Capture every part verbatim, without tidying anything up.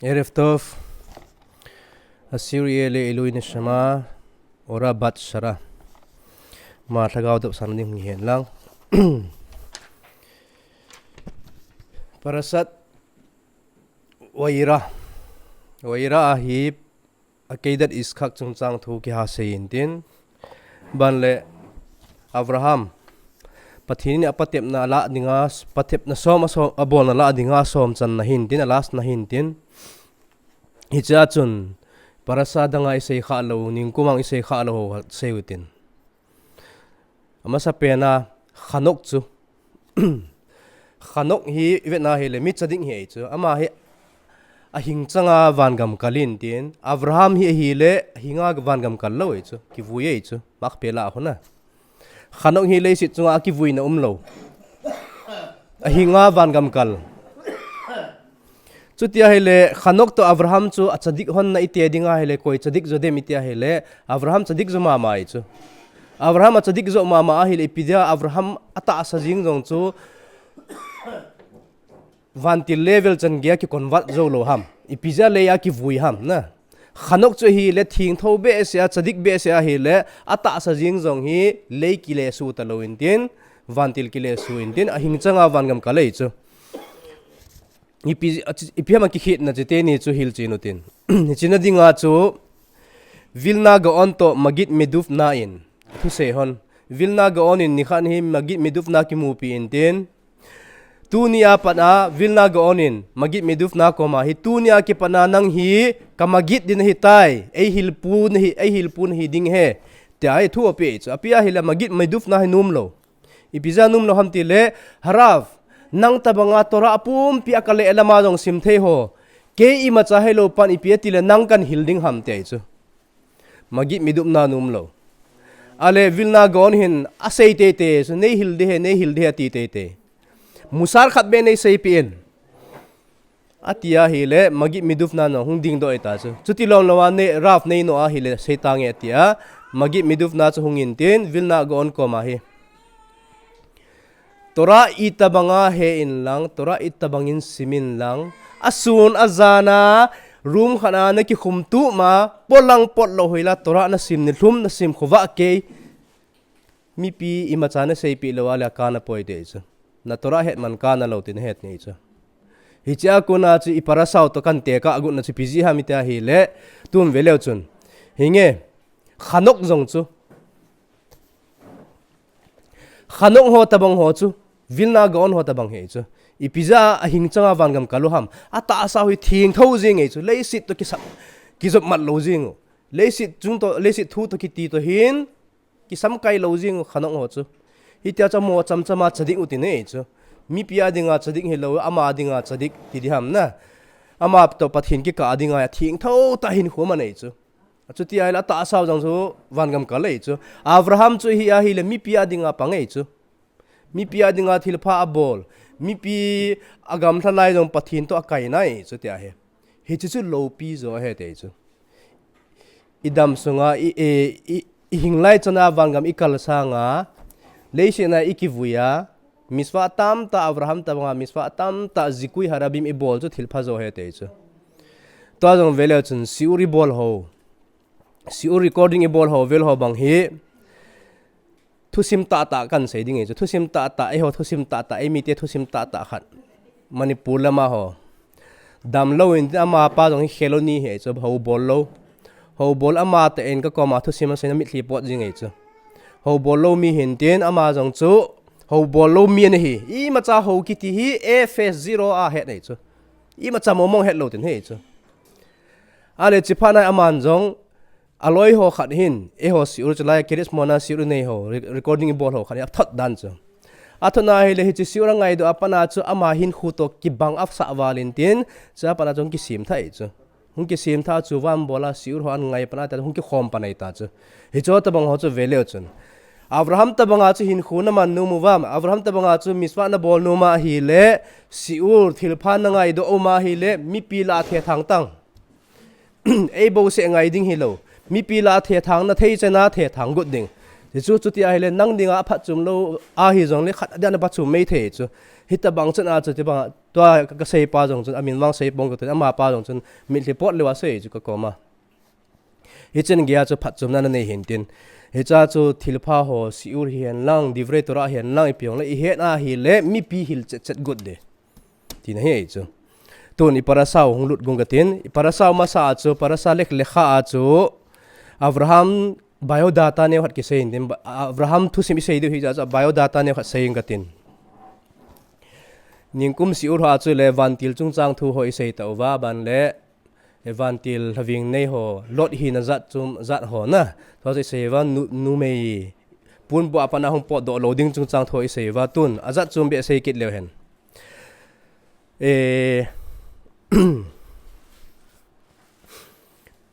ערב טוב. השיעור יהיה לעילוי נשמה אורה בת שרה. Ma lhagao dop san ding hi hen lang. Parashat Vayera. Vayera a hi Akedat Yitzchak chungchang thu kiha sei intin. Ban le Abraham Pathen in apatepna la dinga, patepna som a som, abolna la dinga som channa hintin, a last na hintin. Hichea chun parasha danga isei khalou, ningkumang isei khalou ho sei utin. Amasa pena Hanok chu. Hanok hi ivetna hile mi tzadik hi ahi chu. Ama hi ahing changa vangam kal intin. Abraham hi ahile ahinga vangam kal lou ahi chu. Kivui ahi chu. Makpela hona. Hanok hi leiset chunga akivuina umlou. Ahinga vangam kal. Chutia hile, Hanok to Abraham chu atzadik honna ite dinga hile, koi tzadik jo dem itia hile, Abraham tzadik jo mama ahi chu. Abraham atzadik jo mama ahile, ipi dia Abraham atahsa jing jong chu vantil level chan geiya kiconvert jou lou ham. Ipi jeh a leiya kivui ham na. Hanok chu hile, thengtho behseh a, tzadik behseh ahile, atahsa jing jong hi lei kilesu talou intin, vantil kilesu intin, ahing changa vangam kal ahi chu. Ipi, a, ipi ham a kikhetna chite ni chu hilchen utin. Hichena dinga chu Vilna Gaon to Maggid Meduvna in thusei hon. Vilna Gaon in nikhat hi Maggid Meduvna kimupi intin. Tunia pat a Vilna Gaon in Maggid Meduvna koma hi tunia kipat a nang hi ka Maggid ding nahitai. Eihilpu nahi, eihilpu nahi ding ahi. Tia hi thu ape chu. Apia hile Maggid Meduvna hi nomlou. Ipi jeh a nomlou ham tile, Harav, nang tabanga Torah apumpi a kale lama jong sim thei ho. Kei imacha heilou pan ipi atile nang kan hil ding ham tia ahi chu. Maggid Meduvna nomlou. Ale Vilna Gaon hin asei teitei, chu neihil ding ahi, neihil ding ahi ati teitei. Musar khat beh neiseipeh in. Atia hile, Maggid Meduvna jong hung dingdoh ahi ta chu. Chuti lomlou a nei, Rav neinoh ahile, seitange atia, Maggid Meduvna chu hung intin, Vilna Gaon koma hi. Torah itabanga he inlang, Torah itabangin sim inlang, asun ajan a, room khat a nakikhum tup ma, polang potlou hoila, Torah nasim nilhum, nasim khovah kei. Mipi imacha naseipeh lou a le kana poi tia ahi chu. Na Torah het man kana lou ti nahet ni ahi chu. Hichea kona chu i parasha u to kan tekah a gotna chu ipi jeh ham itia hile, tun veleu chun. Hinge, Hanok jong chu. Hanok ho tabang ho chu. Vilna Gaon ho tabang ahi chu. Ipi jeh a ahing changa vangam kal u ham. Atahsa u hi thengtho jing ahi chu. Leiset to kisam, kijop mat lou jing u. Leiset chung to, leiset thu to kiti to hin. Kisamkai lou jing u Hanok ho chu. Hitia chu mo chamchama tzadik u ti nei chu. Mipi a dinga tzadik hilou, ama dinga tzadik ti ding ham na. Ama to Pathen kikah a dinga thengtho tah hinkho aman ahi chu. Chuti ahile atahsa u jong chu vangam kal ahi chu. Abraham chu hi ahile mipi a dinga pang ahi chu. Mipi a dinga thilpha abol. Mipi a gamlha lai jong Pathen to akaina ahi chu tia hi. Hiche chu loupi jo ahi tia ahi chu. I dam sunga, i, i, i, i hing lai chana vangam i kal sanga, leiset a i kivui a, mitzvah tamtah Abraham tabanga, mitzvah tamtah zikui harabim i bol chu thilpha jo ahi tia ahi chu. Tua jong veleu chun shiur i bol ho. Shiur recording i bol ho, vel ho bang hi. Thusim tahtah kan sei ding ahi chu. Thusim tahtah, eiho thusim tahtah, eimite thusim tahtah khat. Manipur lama ho. Damlou intin ama pa jong hi kheloni ahi chu, houbol lou. Houbol ama tah in ka koma thusim aseina mitlhi pot jing ahi chu. Houbol lou mi hintin ama jong chu, houbol lou mi ana hi. Imacha hou kiti hi, F S zero a het ahi chu. Imacha momong het lou tin ahi chu. Ale chiphat nai aman jong, aloi ho khat hin, eiho shiur chulai, Kiryat Shmona shiur nei ho, re-, recording i bol ho khat hin, athot dan chu. Athot na ahile hiche shiur angaidoh a pat a chu ama hinkho to kibang asah val intin, chua pat a chu hung kisemtha ahi chu. Hung kisemtha chu van bol a shiur ho angai pat a ta hung kikhom pan ahi ta chu. Hiche tabang ho chu veleu chun. Abraham tabanga chu hinkho naman nom uvam, Abraham tabanga chu mitzvah nabol nom ahile, shiur thilpha nangaidoh um ahile, mipi lah a thethang tang. Ei bouseh ngai ding hilou. Mipi lah a thethang na thei chana thethang got ding. Hichu chuti ahile nang dinga aphatchom lou ahi jongle khat a dia na phatchom mai thei chu. Hitabang chun a chu tibang, tua ka, ka seipa jong chun, amin vang seipong ka tin, amapa jong chun, mitlhi pot leuva sei chu ka koma. Hichun geiya chu phatchomna nanei hintin. Hicha chu thilpha ho, shiur hihen lang, Divrei Torah hihen lang, ipi hong le, ihet ahile, mipi hil chet chet got de. Tina hi ahi chu. Tun i parasha u hung lut gung ka tin. I parasha u masa a chu, parasha Lech Lecha a chu, Avraham biodata neo khat kisei in tin, Avraham thusim isei diu hi ja chu, biodata neo khat sei ing ka tin. Ningkum shiur ho a chu le vantil chungchang thu ho isei tauva, ban le, e vantil hlaving nei ho, Lot hina jat chom jat ho na. Thua chu isei uva nu, numei. Punbu a pat a hung potdoh lou ding chungchang thu isei uva tun. Ajat chom beh sei kit leu hen. E,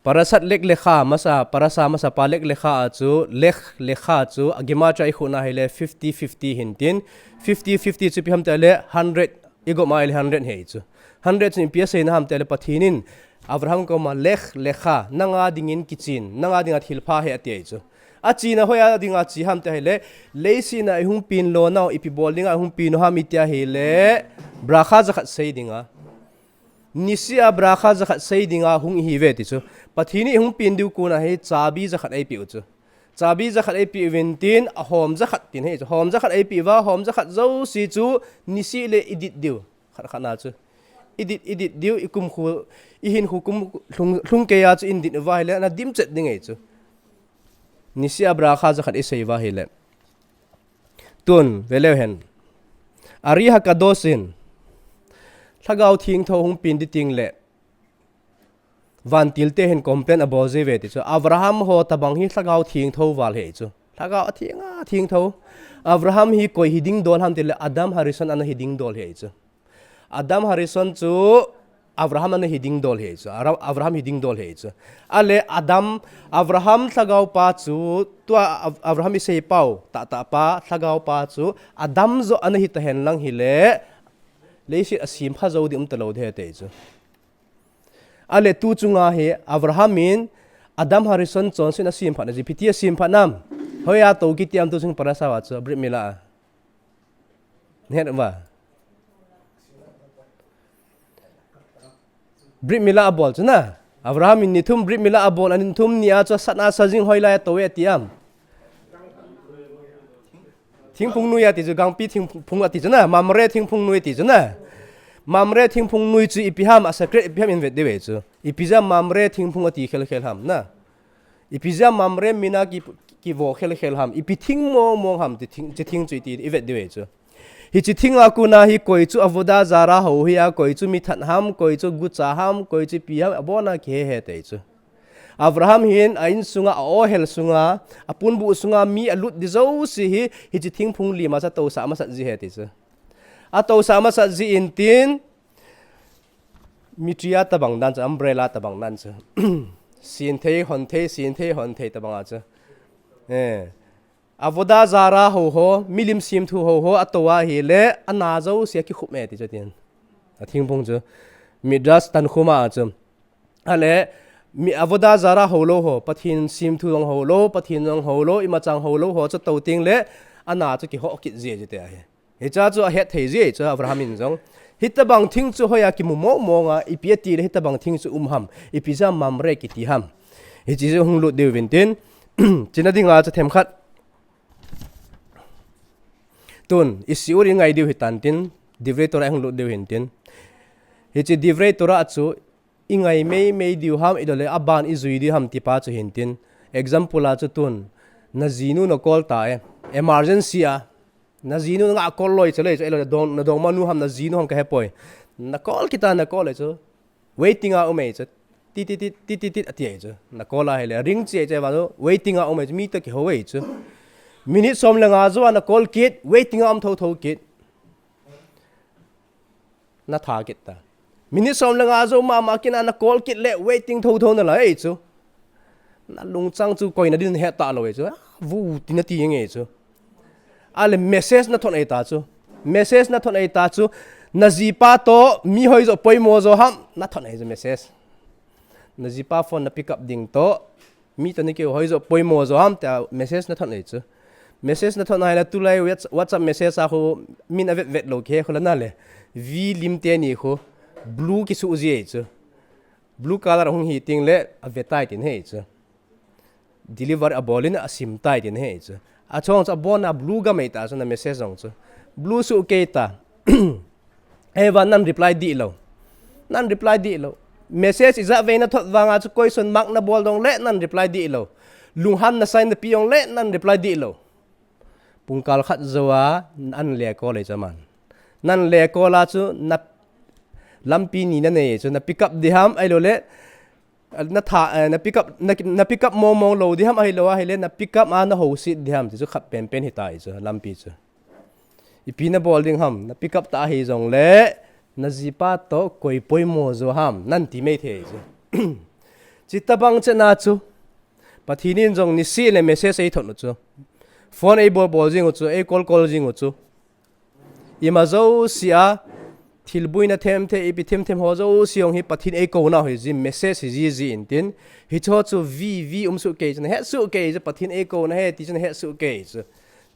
Parashat Lech Lecha, masa, parasha masapa Lech Lecha a chu, Lech Lecha chu, a gematria i khuna hile fifty fifty hintin, fifty fifty chu ipi ham tile hundred, i gom a hile hundred hi chu. Hundred chu ipi aseina ham tile Pathen in, Avraham koma Lech Lecha, nanga dingin kichen, nanga dinga thilpha he ati ahi chu. Achena hoiya dinga che ham ti ahile, leiset a ihung pen lona u, ipi bol dinga ihung pen u ham iti ahile, bracha jakhat sei dinga. Nisi a bracha jakhat sei dinga hung ihiuve ti chu. Pathen in ihung pen diu kona hi chabi jakhat eipeh u chu. Chabi jakhat eipeh uvin tin, ahom jakhat tin hi chu. Hom jakhat eipeh uva, hom jakhat jouse chu nisi le idit diu. Khat khat na chu. Idit, idit diu, ikum khu, ihin khu kum lhung, lhung keiya chu idit uva ahile, ana dim chet ding ahi chu. Nisi a bracha jakhat isei uva ahile. Tun, ve leu hen. Ari HaKadosh in, Lhagao Thengtho hung pen ding teng le, vantil te hin complain abol jiuve ti chu. Avraham ho tabang hi Lhagao Thengtho val hi chu. Lhagao atheng a thengtho. Avraham hi koi hi dingdol ham tile Adam HaRishon ana hi dingdol hi chu. Adam HaRishon chu Avraham ana hi dingdol hi chu. Ara-, Avraham hi dingdol hi chu. Ale Adam, Avraham Lhagao pa chu, tua Av-, Avraham isei pau, tahtah pa, Lhagao pa chu, Adam joh ana hi tahen lang hile, leiset a sempha jou ding um talou ding ahi ti chu. Ale tu chunga hi, Avraham in, Adam HaRishon chonset a semphat na ji, ipi ti a semphat nam. Hoiya tou kiti am tu chung parasha uva chu, Brit Mila a. Nahet uva. Brit Mila abol chu na. Avraham in ni thum Brit Mila abol, ani thum ni a chu asat na sa jing hoilai a tou e ti am. Thingphung nui ati chu, gangpi thingphung ati chu na, Mamre thingphung nui ati chu na. Mamre thingphung nui chu ipi ham, a secret ipi ham in vet diu ahi chu. Ipi jeh a Mamre thingphung ati khel khel ham na. Ipi jeh a Mamre min a ki, kivo khel khel ham, ipi thing mong mong ham, ti thing, hiche thing chu iti, i vet diu ahi chu. Hiche thing a kona hi koi chu Avodah Zarah ho hi a, koi chu mi that ham, koi chu gucha ham, koi chu ipi ham, abon a kihe he ti chu. Avraham hin a insunga, a ohel sunga, a punbu sunga mi alut ding jouse hi, hiche thingphung lim a chu atousah masat ji ahi ti chu. Atousah masat ji in tin, Mitri a tabang dan chu, umbrella tabang dan chu. Sin thei, hon thei, sin thei, hon thei tabang a chu. Eh. Avodah Zarah ho ho, milim semthu ho ho, atou ahile, ana jouse akikhup e ti chu tin. A thingphung chu. Midrash Tanhuma a chu. Ale, mi Avodah Zarah ho lou ho, Pathen semthu jong ho lou, Pathen jong ho lou, imacha ho lou ho chu atou teng le, ana chu kiho kit ji ji ti ahi. Hicha chu ahet thei ji chu Avraham in jong. Hitabang thing chu hoiya kimu mong mong a, ipi ati le hitabang thing chu um ham, ipi jeh a Mamre kiti ham. Hiche chu hung lut diu vin tin, chuna dinga chu themkhat. Tun, i shiur i ngai diu hitan tin, Divrei Torah hung lut diu hin tin. Hiche Divrei Torah chu, i ngai mei mei diu ham, i dole aban i jui diu ham ti pa chu hin tin. Example a chu tun, na jinu na call ta e. Emergency a. Na jinu na call loi chu lei chu, elo na dong, na dongma nu ham, na jinu ham ka he poi. Na call kit a na call loi chu. Waiting a um e chu. Ti ti ti ti ti ti ati e chu. Na call ahile. Ring chi e chu, eva chu. Waiting a um e chu. Mi toh kiho e chu. Minute som le nga jou a na call kit. Waiting a um tho tho kit. Na tha kit ta. Minute som le nga jou mama kit a na call kit le waiting tho tho na la e chu. Na lungchang chu koi na din he ta lou e chu. Vu ti na ti nge chu. Ale message na thot e ta chu. Message na thot e ta chu. Na jipa toh mi hoi jo poimo jo ham na thot e chu message. Na jipa phone na pick up ding toh. Mi toh ni keu hoi jo poimo jo ham tia message na thot e chu. Message na thot na hile tulai Whats-, WhatsApp message a khu min a vet vet lou khe khu la na le. V lim teni khu blue kisu ji ei chu. Blue color hung hi ting le a ve tai tin hei chu. Deliver a bolin a sim tai tin hei chu. A chong chu a bon a blue ga mai ta chu na message jong chu. Blue su kei ta. Eva nan reply di lo. Nan reply di lo. Message iza ve na thot vanga chu question mark na bol dong le nan reply di lo. Lunghan na sign na pi jong le nan reply di lo. Pungkal khat zo a nan le ko le chaman. Nan le ko la chu na lampi ni na nei chu na pick up di ham ai lo le na tha, eh, na pick up, na, na pick up mong mong lo di ham ahi lo ahi le na pick up a na ho sit di ham ti chu khat pen pen hi tai chu lampi chu. Ipi na bol ding ham, na pick up ta ahi jong le na jipa to koi poimo jo ham nan ti mai thei chu. Chi tabang che na chu Pathin in jong ni si le message ei thot nu chu. Phone ei bol bol jing u chu, ei call call jing u chu. Ima josia thilbuina themthe, ipi themthem ho josia jong hi Pathin ei kouna hi ji message hi ji ji in tin. Hicho chu vi vi um su kei chu na het su kei chu Pathin ei kouna he ti chu na het su kei chu.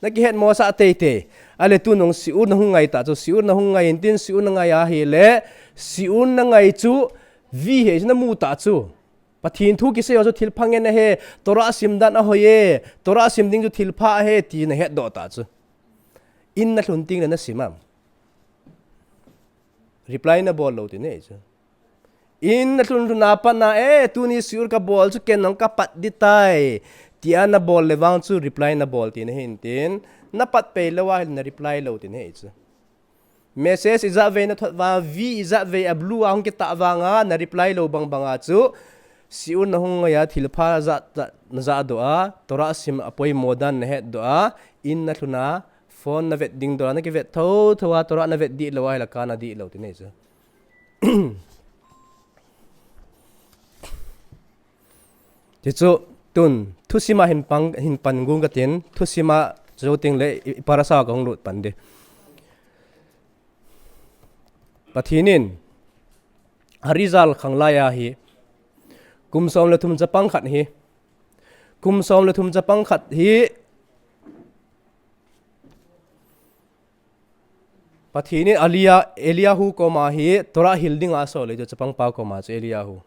Na kihet mo sa teitei. Ale tu nung siur na hung ngai ta chu, siur na hung ngai in tin, siur na ngai ahi le, siur na ngai chu vi he chu na mu ta chu. Pathin thu kisei ho chu thilpha ngen ahi, Torah sim dan a hoi e, Torah sim ding chu thilpha ahi ti na het doh ta chu. In na lhun ting le na sim am. Reply na bol lo ti nei chu. In na lhun lhun a pat na e, tuni siur ka bol chu ken nong ka pat di tai. Tia na bol le vang chu reply na bol ti na hin tin. Na pat pei lo a hil na reply lo ti nei chu. Message ijat vei na thot vang, vi ijat vei a blue a hung kitah vanga na reply lo bang banga chu, siur na hung ngai a thilpha ja, ja, na ja doh a, Torah sim a poimo dan na het doh a, in na lhun a, phone na vet ding doh a, na kivet tho tho a, Torah na vet di lo a, hila ka na di lo ti nei chu. Ti chu tun, thusima hin pang, hin pan gung ka tin, thusima chu ting le i, i parasa ka hung lut pan di. Pathin in, Arizal khang lai a hi, kum som le thum chapang khat hi, kum som le thum chapang khat hi, Pathin in Elia, Eliyahu koma hi Torah hil dinga asol le chu chapang pa koma chu Eliyahu.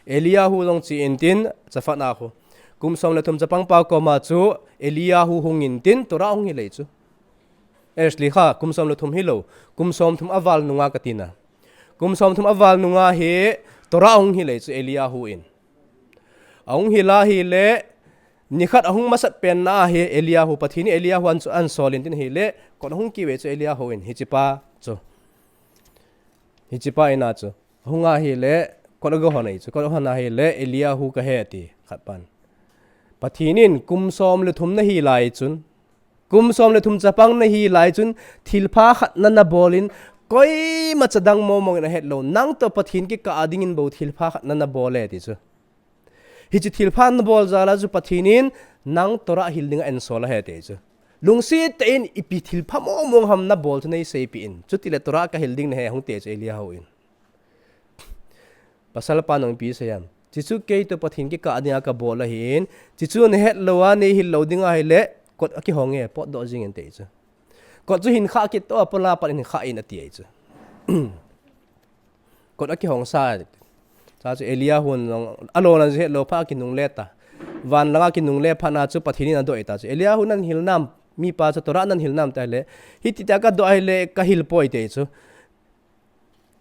Eliyahu jong chi in tin chafat a khu. Kum som le thum chapang pa koma chu Eliyahu hung in tin Torah hung hil le chu. Actually kha, kum som le thum hi lo. Kum som thum a val nunga ka tina. Kum som thum a val nunga hi Torah hung hil le chu Eliyahu in. A hung hil a hi le, nikhat a hung masat pen na a hi Eliyahu, Pathin in Eliyahu an, an sol in tin hi le, kot a hung kive chu Eliyahu in, hichipa chu. Hichipa in a chu. A hung a hi le, kot a go hon a hi chu, kot a hon a hi le, Eliyahu ka he ti, khat pan. Pathin in kum som le thum na hi lai chun, kum som le thum chapang na hi lai chun, thilpha khat na na bol in, koima cha dang mo mong in a het lo, nang to Pathin kikah a ding in bo thilpha khat na na bol e ti chu. Hichi thilpha na bol jal a chu Pathin in nang Torah hil ding a en sol a he ti chu. Lungset tah in ipi thilpha mong mong ham na bol chu nei seipi in. Chuti le Torah ka hil ding na he hung ti chu Eliyahu in. Pasal pa nong ipi sei am. Chi chu kei to Pathin kikah ding a ka bol a hin. Chi chu na het lo a nei hil lo ding a hi le kot a kihong e pot doh jing in ti chu. Kot chu hin kha kit to a pola pat hin kha in a ti chu. Kot a kihong sa. Sa chu Eliyahu in jong, a lo na je lo pha kinung le ta. Van langa kinung le pha na chu Pathin in a doi ta chu. Eliyahu nan hil nam, mi pa chu Torah nan hil nam ta le. Hiti ta ka doi le ka hil poi ti chu.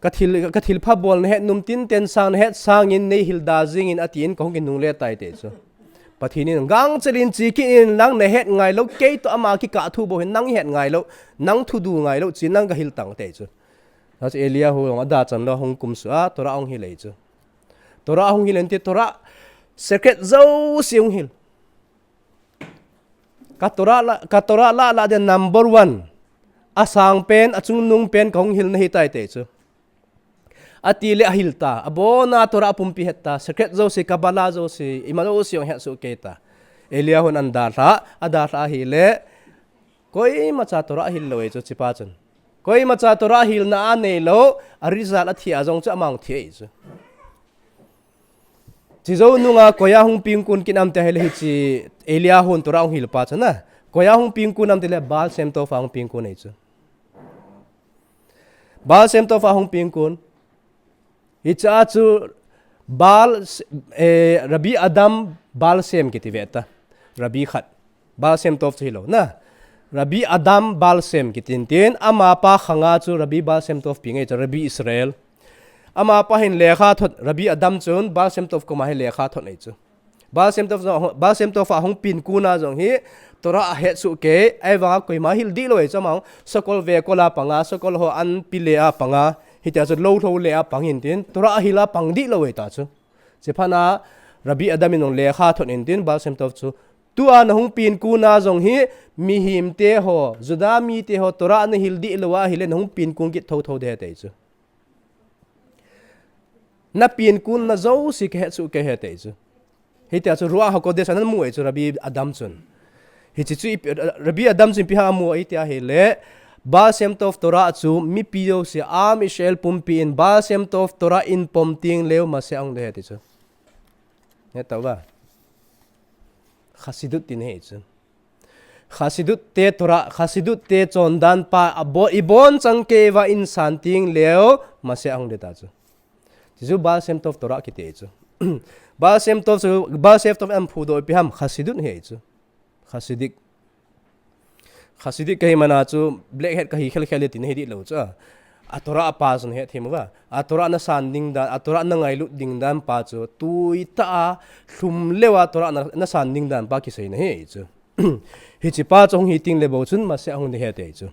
Ka thil, ka thilpha bol na het num tin ten sang na het sang in nei hil da jing in a ti in ka hung kinung le tai ti chu. Pathin in gang chelin chi ki in lang na het ngai lo kei to ama kikah thu bo hin nang het ngai lo, nang thu du ngai lo chi nang ka hil tang ti chu. Sa chu Eliyahu jong a da chan lo hung kum su a, Torah hung hil le chu. Torah hung hil en ti Torah secret jouse hung hil. Ka Torah la, ka Torah la la de number one. A sang pen, a chungnung pen ka hung hil na hi tai ti chu. A ti le a hil ta, a bon a Torah pumpi het ta, secret jouse, Kabbalah jouse, ima jouse hung het su kei ta. Eliyahu in an da hla, a da hla hi le, koima cha Torah hil lo e chu chi pa chun. Koima cha Torah hil na a nei lo, a result a thi a jong chu a mang thi e chu. Chi jou nunga koi a hung ping kun kin am ti hi le hichi Eliyahu in Torah hung hil pa chu na. Koi a hung pengkun ham tile Baal Shem Tov a hung pengkun ahi chu. Baal Shem Tov a hung pengkun. Hiche a chu Baal, eh, Rabbi Adam Baal Shem kiti ve ta. Rabbi khat. Baal Shem Tov chu hilou na. Rabbi Adam Baal Shem kiti in tin, amapa khang a chu Rabbi Baal Shem Tov peng ahi chu, Rabbi Israel. Amapa hin lekha thot, Rabbi Adam chun Baal Shem Tov koma hin lekha thot ahi chu. Baal Shem Tov jong, Baal Shem Tov a hung pengkun a jong hi, Torah a het soh kei, ahivanga koima hil dih lou ahi chu, ama sakol vekol a pang a, sakol ho an pi le a pang a, hitia chu lou lou le a pang in tin, Torah a hil a pang dih lou ahi ta chu. Chuphat a, Rabbi Adam in jong lekha thot in tin, Baal Shem Tov chu, tua na hung pengkun a jong hi, mihem te ho, Juda mite ho, Torah na hil dih lou ahile, na hung pengkun kit thotho ding ahi ti chu. Na pengkun na jouse ka het soh kei ahi ti chu. Hitia chu Ruach HaKodesh a na mu ahi chu Rabbi Adam chun. Hiche chu ipi, Rabbi Adam chun ipi ham amu ahi ti ahile, Baal Shem Tov Torah chu mipi jouse Am Israel pumpi in Baal Shem Tov Torah in pom teng leu Mashiach ahung ding ahi ti chu. He tauva. Chassidut tina ahi chu. Chassidut te Torah, Chassidut te chondan pa, a bo-, i bonchauva in san teng leu, Mashiach ahung ding ta chu. Hichu Baal Shem Tov Torah kiti chu. Baal Shem Tov chu, Baal Shem Tov in phudoh ipi ham, Chassidut ahi chu. Hasidic. Hasidic kahi mana chu black hat kahi khel khel le tina hi dih lou chu a. A Torah a pa chun hethem uva. A Torah na san ding dan, a Torah na ngailut ding dan pa chu tuitah a lhum leuva Torah na, na san ding dan pa kiseina ahi chu. Hiche pa chu hung hi teng le bou chun Mashiach ahung ding ahi ti chu.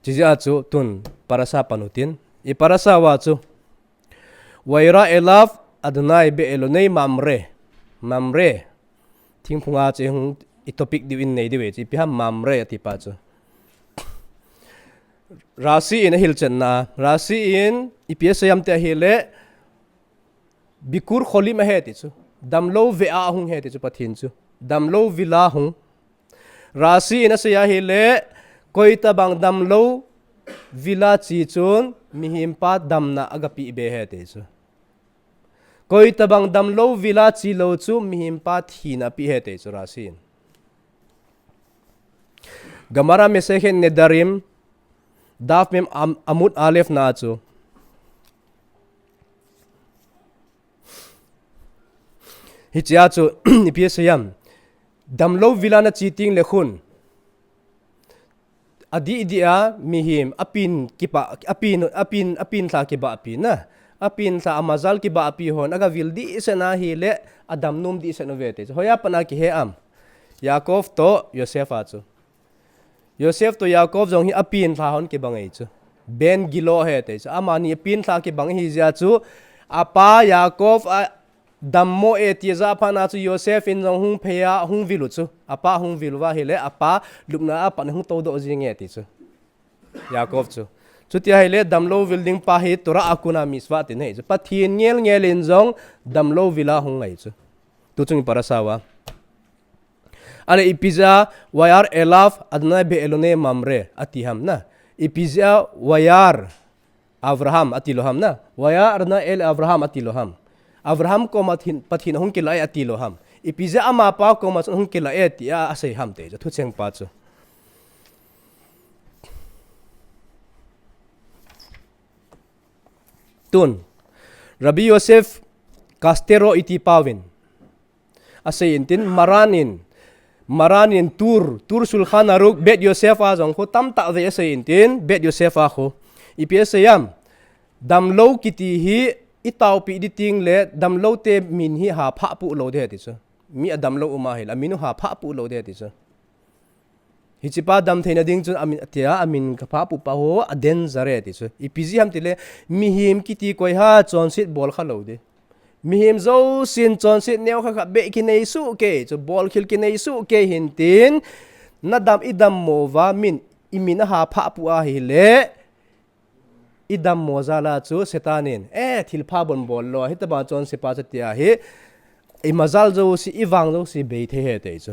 Chijeh a chu tun parasha pan u tin. I parasha uva chu. Vayera elav Adonai be'elonei Mamre. Mamre. Thingphung a chu hung i topic diu in nei diu e chu ipi ham Mamre ati pa chu. Rashi in ahilchetna. Rashi in ipi asei ham ti ahile Bikur Cholim ahi ti chu. Damlou vea hung ahi ti chu Pathen chu. Damlou vil a hung. Rashi in asei ahile, koitabang damlou vil a che chun, mihem pa damna agapeh be ahi ti chu. Koitabang damlou vil a che lou chu, mihem pa thina apeh ahi ti chu Rashi in. Gemara Masechet Nedarim, Daf Mem Am-, Amud Aleph na chu. Hichea chu, ipi asei ham. Damlou vil a na che teng le khun. Adih dih a, mihem, apen kibah, apen, apen, apen lha kibahpi na. Apen lha amazal kibahpi hon, agavil dihset na ahile, adam nom dihset uve ti chu. Hoiya pat a kihe ham. Yaakov toh, Yosef a chu. Yosef toh Yaakov jong hi apen lha hon kibang ahi chu. Ben Gilo ahi ti chu. Amani apen lha kibang ahi jeh a chu. Apa Yaakov a dammo e ti ajah phat na chu Yosef in jong hung phei a hung vil u chu. Apa hung vil uva ahile apa lupna a pat hung toudoh jing e ti chu. Yaakov chu. Chuti ahile damlou vil ding pa hi Torah a kon a mitzvah tina ahi chu. Pathen ngel ngel in jong damlou vil a hung ahi chu. Tuchung i parasha uva. Ale ipi jeh a, Vayera elav Adonai be'elonei Mamre, ati ham na. Ipi jeh a, Vayera Avraham, ati lou ham na. Vayera Adonai el Avraham, ati lou ham. Avraham koma Pathen, Pathen ahung kilah e, ati lou ham. Ipi jeh a amapa koma chun ahung kilah e, tia asei ham ti chu, thucheng pa chu. Tun, Rabbi Yosef Castero iti pauvin. Asei in tin, Maran in, Maran in Tur, Tur Shulchan Aruch, Bet Yosef a jong khu tamtah vei asei in tin, Bet Yosef a khu. Ipi asei ham, damlou kiti hi i taopi ding teng le, damlou te min hi haphah poh lou ding ahi ti chu. Mi adamlou um ahile, amin u haphah poh lou ding ahi ti chu. Hiche pa dam theina ding chun amin, tia amin kaphah poh pa ho, a danger e ti chu. Ipi jeh ham tile, mihem kiti koi ham chonset bol kha lou ding. Mihem jousen chonset neo kha kha beh kinei soh kei, chu bolkhel kinei soh kei hin tin, na dam i dammo uva min, i min a haphah poh ahile, i dammo jal a chu Satan in, eh, thilpha bon bol lou, hitobang chonse pa chu tia hi, i majal jouse, i vang jouse bei thei ahi ti chu.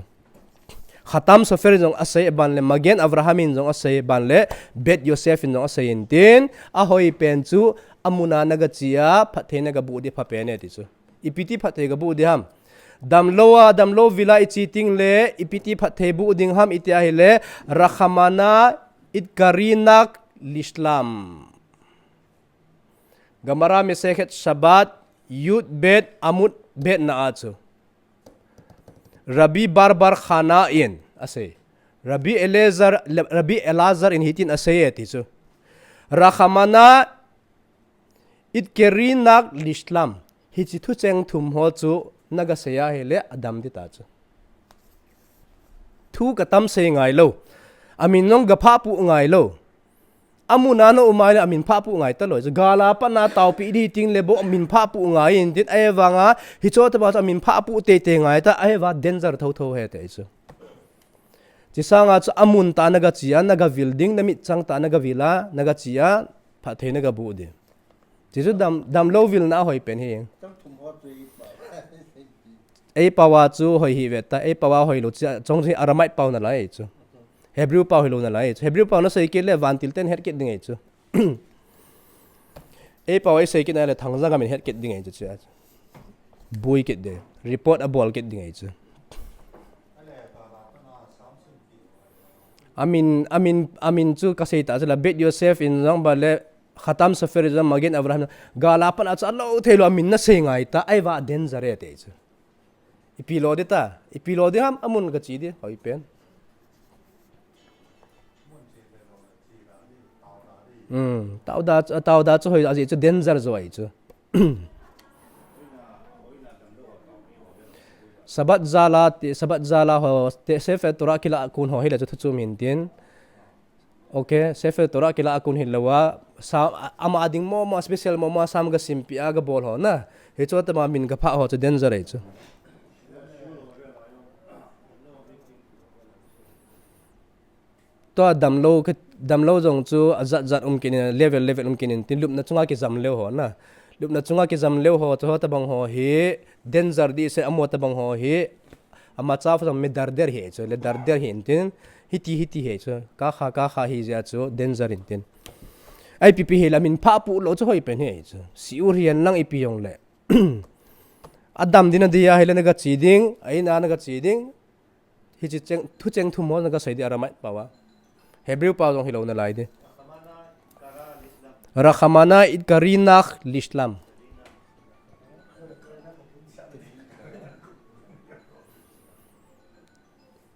Khatam Sofer in jong asei aban le, Magen Avraham in jong asei aban le, Bet Yosef in jong asei in tin, ahoi pen chu, amun a na gache a, phatthei na gaboh ding phapen e ti chu. Ipi ti phatthei gaboh ding ham. Damlou a, damlou vil a ichi teng le, ipi ti phatthei boh ding ham iti ahile, Rachamana itkarinak lishlam. Gemara Masechet Shabbat, Yud Bet Amud Bet na a chu. Rabbi Bar Bar Chana in, asei. Rabbi Elazar, Rabbi Elazar in hitin asei e ti chu. Rachamana itkarinak lishlam. Hichi thucheng thum ho chu naga sei ahile adam ding ta chu. Thu katam sei ngai lou. Amin nong ga phah pu ngai lou. Amun a na um ahile amin phah pu ngai talou. Chu gal a pat na taopi ding teng le bou amin phah pu ngai in tin ahivang a hicho tobang chu amin phah pu teitei ngai ta ahivang danger thotho ahi ti chu. Chi sang a chu amun tah naga chi a, naga vil ding, na mit chang tah naga vil a, naga chi a, phatthei naga boh ding. Chi chu dam, damlou vilna a hoi pen hi. Ei pao a chu hoi hi ve ta, ei pao a hoi lou chi a, chong hi Aramaic pao nalai chu. Hebrew pao hi lou nalai chu. Hebrew pao na sei kit le vantil ten het kit ding e chu. Ei pao ei sei kit na le Thangjang a min het kit ding e chu chi a. Bui kit ding. Report a bol kit ding e chu. Amin, amin, amin chu ka sei ta chu la Bet Yosef in jong ba le Khatam Sofer in jong Magen Avraham gal a pat a chu alou thei lou amin na sei ngai ta ahivang danger e ti chu. Ipi lou ding ta, ipi lou ding ham amun ka chi ding, hoi pen. Hmm, tao da, tao da chu hoi, ajeh chu danger jo ahi chu. Shabbat jal a, ti, Shabbat jal a ho, te, Sefer Torah kila kun ho hi le chu thu chu min tin. Ok, Sefer Torah kila kun hi lou a, sa, ama ding mo mo, special mo mo, sam ga simpi a ga bol ho na. Hicho tobang min ga phah ho chu danger ahi chu. Tua damlou, damlou jong chu ajat jat um kit in, level level um kit in, tin lupna chunga kijam leu ho na. Lupna chunga kijam leu ho, chu ho tobang ho hi, danger ding sei amo tobang ho hi, ama cha fa jong medarder hi chu, ledarder hi in tin, hiti hiti hi chu, ka kha, ka kha hi jeh a chu, danger in tin. Ipi pi hi la min phah pu lou chu hoi pen hi chu. Siur hi an lang ipi jong le. Adam ding na dia hi le naga chi ding, aina naga chi ding. Hichi cheng, thucheng thum ho naga sei ding Aramaic pao a. Hebrew pao jong hi lou nalai ding. Rachamana itkarinak lishlam.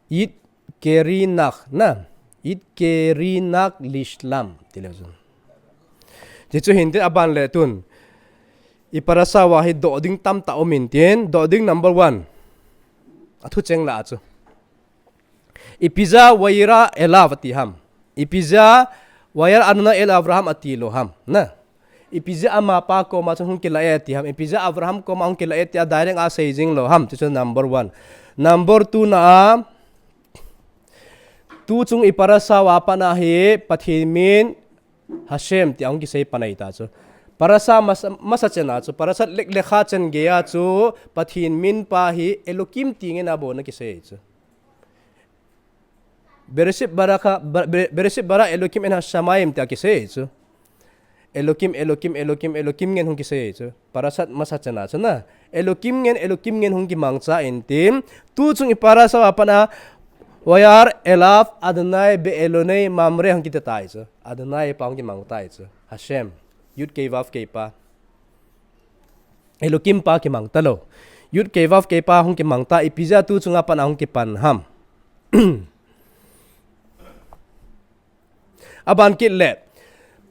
Itkarinak na. Itkarinak lishlam. Ti leu chun. Ti chu hin tin aban le tun. I parasha uva hi doh ding tamtah um in tin, doh ding number one. A thucheng lah a chu. Ipi jeh a vayera elav ati ham. Ipi jeh a vayera Adonai el Avraham ati lou ham. Na. Ipi jeh a amapa koma chun hung kilah e ati ham. Ipi jeh a Avraham koma hung kilah e tia direct a sei jing lou ham. Chu chu number one. Number two na a, tu chung i parasha uva pat na hi Pathen min Hashem tia hung kisei pan ahi ta chu. Parasha masa, masa chen a chu, Parashat Lech Lecha chen gei a chu, Pathen min pa hi Elokim ti ngen a bou na kisei chu. Bereshit bara, Ber-, Bereshit bara Elokim et hashamayim tia kisei chu. Elokim, Elokim, Elokim, Elokim ngen hung kisei chu. Parashat masa chen a chu na. Elokim ngen, Elokim ngen hung kimangcha in tin. Tu chung i parasha uva pat na, Vayera elav Adonai be'elonei Mamre hung kiti tai chu. Adonai pa hung kimang tai chu. Hashem. Yud kei vav kei pa. Elokim pa kimang talou. Yud kei vav kei pa hung kimang ta, ipi jeh a tu chunga pat na hung kipan ham. Aban kit le.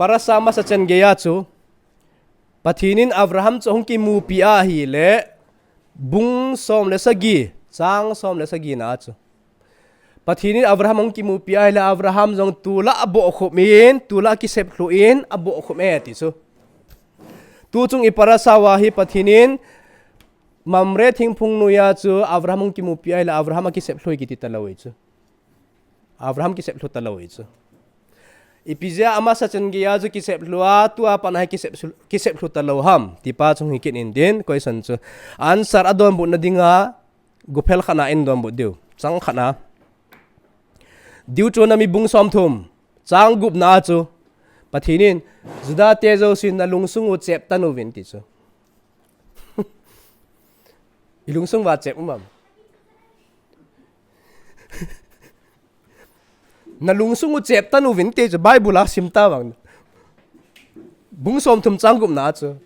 Parasha masa chen gei a chu. Pathen in Avraham chu hung kimupi ahi le. Bung som le sagi. Chang som le sagi na chu. Pathen in Avraham hung kimupi ahi le Avraham jong tulai abohkhup in, tulai akisep lhu in, abohkhup e ti chu. Tu chung i parasha uva hi Pathen in Mamre thingphung noiya chu Avraham hung kimupi ahi le Avraham akisep lhu e kiti talou e chu. Avraham kisep lhu talou e chu. Ipi jeh a masa chen gei a chu kisep lhu a, tua pat na hi kisep lhu, kisep lhu talou ham. Ti pa chung hi kit in tin, question chu. Answer a donbut na ding a, Guphel khat na in donbut diu. Chang khat na. Deuteronomy bung som thum. Chang gup na chu. Pathen in. Juda te jousen na lungsung u chep tan uvin ti chu. Lungsung uva chep um am? Na lungsung u chep tan uvin ti chu Bible a sim ta vang. Bung som thum chang gup na chu.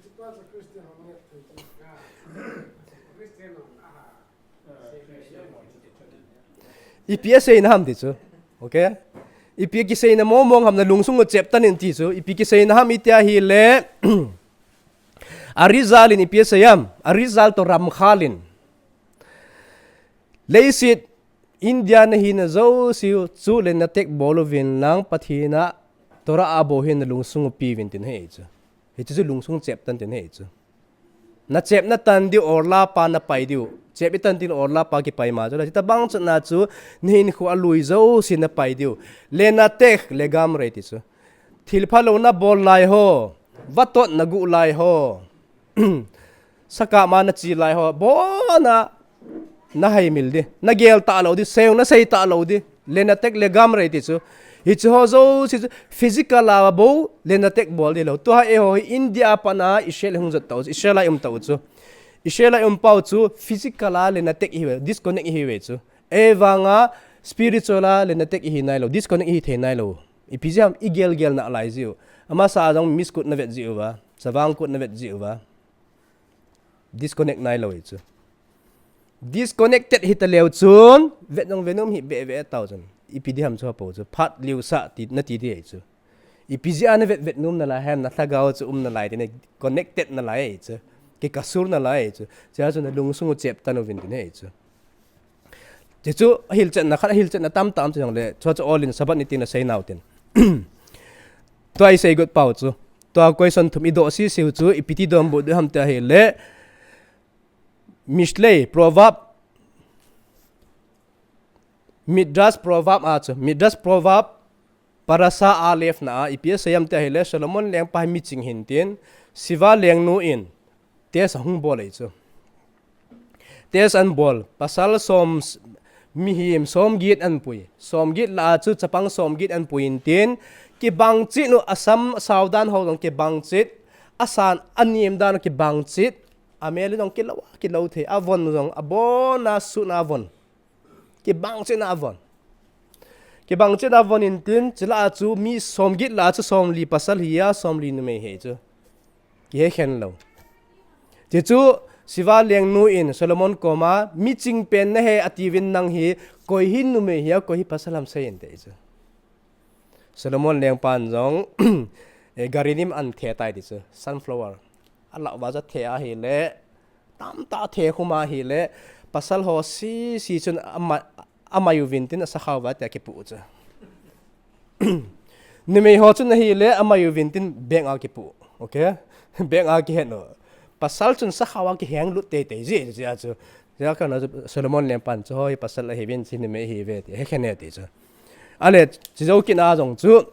Ipi asei na ham ti chu. Okay? Ipi kisei na mong mong ham na lungsung u chep tan in ti chu. Ipi kisei na ham iti ahile. A result in ipi asei am. A result to ram khalin. Leiset India na hi na zo siu chu le na tek bol uvin lang Pathen a Torah a bou hi na lungsung u pi uvin tin he chu. Hichu chu lungsung chep tan tin he chu. Na chep na tan diu orla pa na pai diu. Chep i tan tin orla pa kipai ma chu la. Chita bang chu na chu na hin khu a lui zo si na pai diu. Le na tek le gam re ti chu. Thil pha lo na bol lai ho. Vatot na gu lai ho. Saka ma na chi lai ho. Bona na hai mil di. Na gel ta lo di. Seung na sei ta lo di. Le na tek le gam re ti chu. Hichu ho zo si chu physical a bou le na tek bol di lo. Tu ha e ho hi India pana Israel hung jot ta u chu. Israel a um ta u chu. Israel a um pau chu physical a le na tek hi ve. Disconnect hi ve chu. E vanga spiritual a le na tek hi nai lo. Disconnect hi thei nai lo. Ipi jam i gel gel na lai jiu. Ama sa jong miss kut na vet jiu va. Savang kut na vet jiu va. Disconnect nai lo i chu. Disconnected hi ta leu chun, vet nong venum hi be ve tau chun. Ipi di ham chu ha po chu. Phat liu sa ti na ti di i chu. Ipi ji ana vet vet num na la hem na thagau chu um na lai ti ne connected na lai i chu. Ki kasur na lai i chu. Chia chu na lungsung u chep tan uvin ti ne i chu. Ti chu a hil chet na khat a hil chet na tam tam chu jong le. Chu chu all in Sabbath ni ti na sei nau tin. Tua i sei got pau chu. Tua question thum i do si siu chu ipi ti dom bu du ham ti ahile. Mishlei, Proverb, Midrash Proverb a chu, Midrash Proverb, Parasha Alef na a, ipi asei am ti ahile, Solomon lengpa hi miching hin tin, Shiva lengnu in, test ahung bol ei chu. Test an bol, pasal som, mihem som get an pui, som get la a chu, chapang som get an pui in tin, kibang chit nu asam saudan ho dong kibang chit, asan anem dan kibang chit, Amel jong kilo, kilo thei, avon jong, abon a sun avon. Kibang chit na avon. Kibang chit na avon in tin, chila chu mi som get la chu som li pasal hi a, som li numei hi chu. Ki he khen lo. Ti chu, Shiva lengnu in Solomon koma, miching pen na he ati vin nang hi, koi hi numei hi a, koi hi pasal ham sei in te chu. Solomon lengpan jong, e, garinim an the tai ti chu, sunflower. A lau va ja the ahile, tam ta the khuma ahile, pasal ho si, si chun ama, amai uvin tin a sakhau va te kipu chu. Numei ho chun ahile, amai uvin tin beng a kipu. Okay? Beng a kihen u. Pasal chun sakhau a kiheng lut tei tei ji, ji a chu. Ji a kana chu Solomon lengpan chu hoi pasal ahi vin si numei hi ve ti. He khen e ti chu. Ale, chi zo kin a jong chu.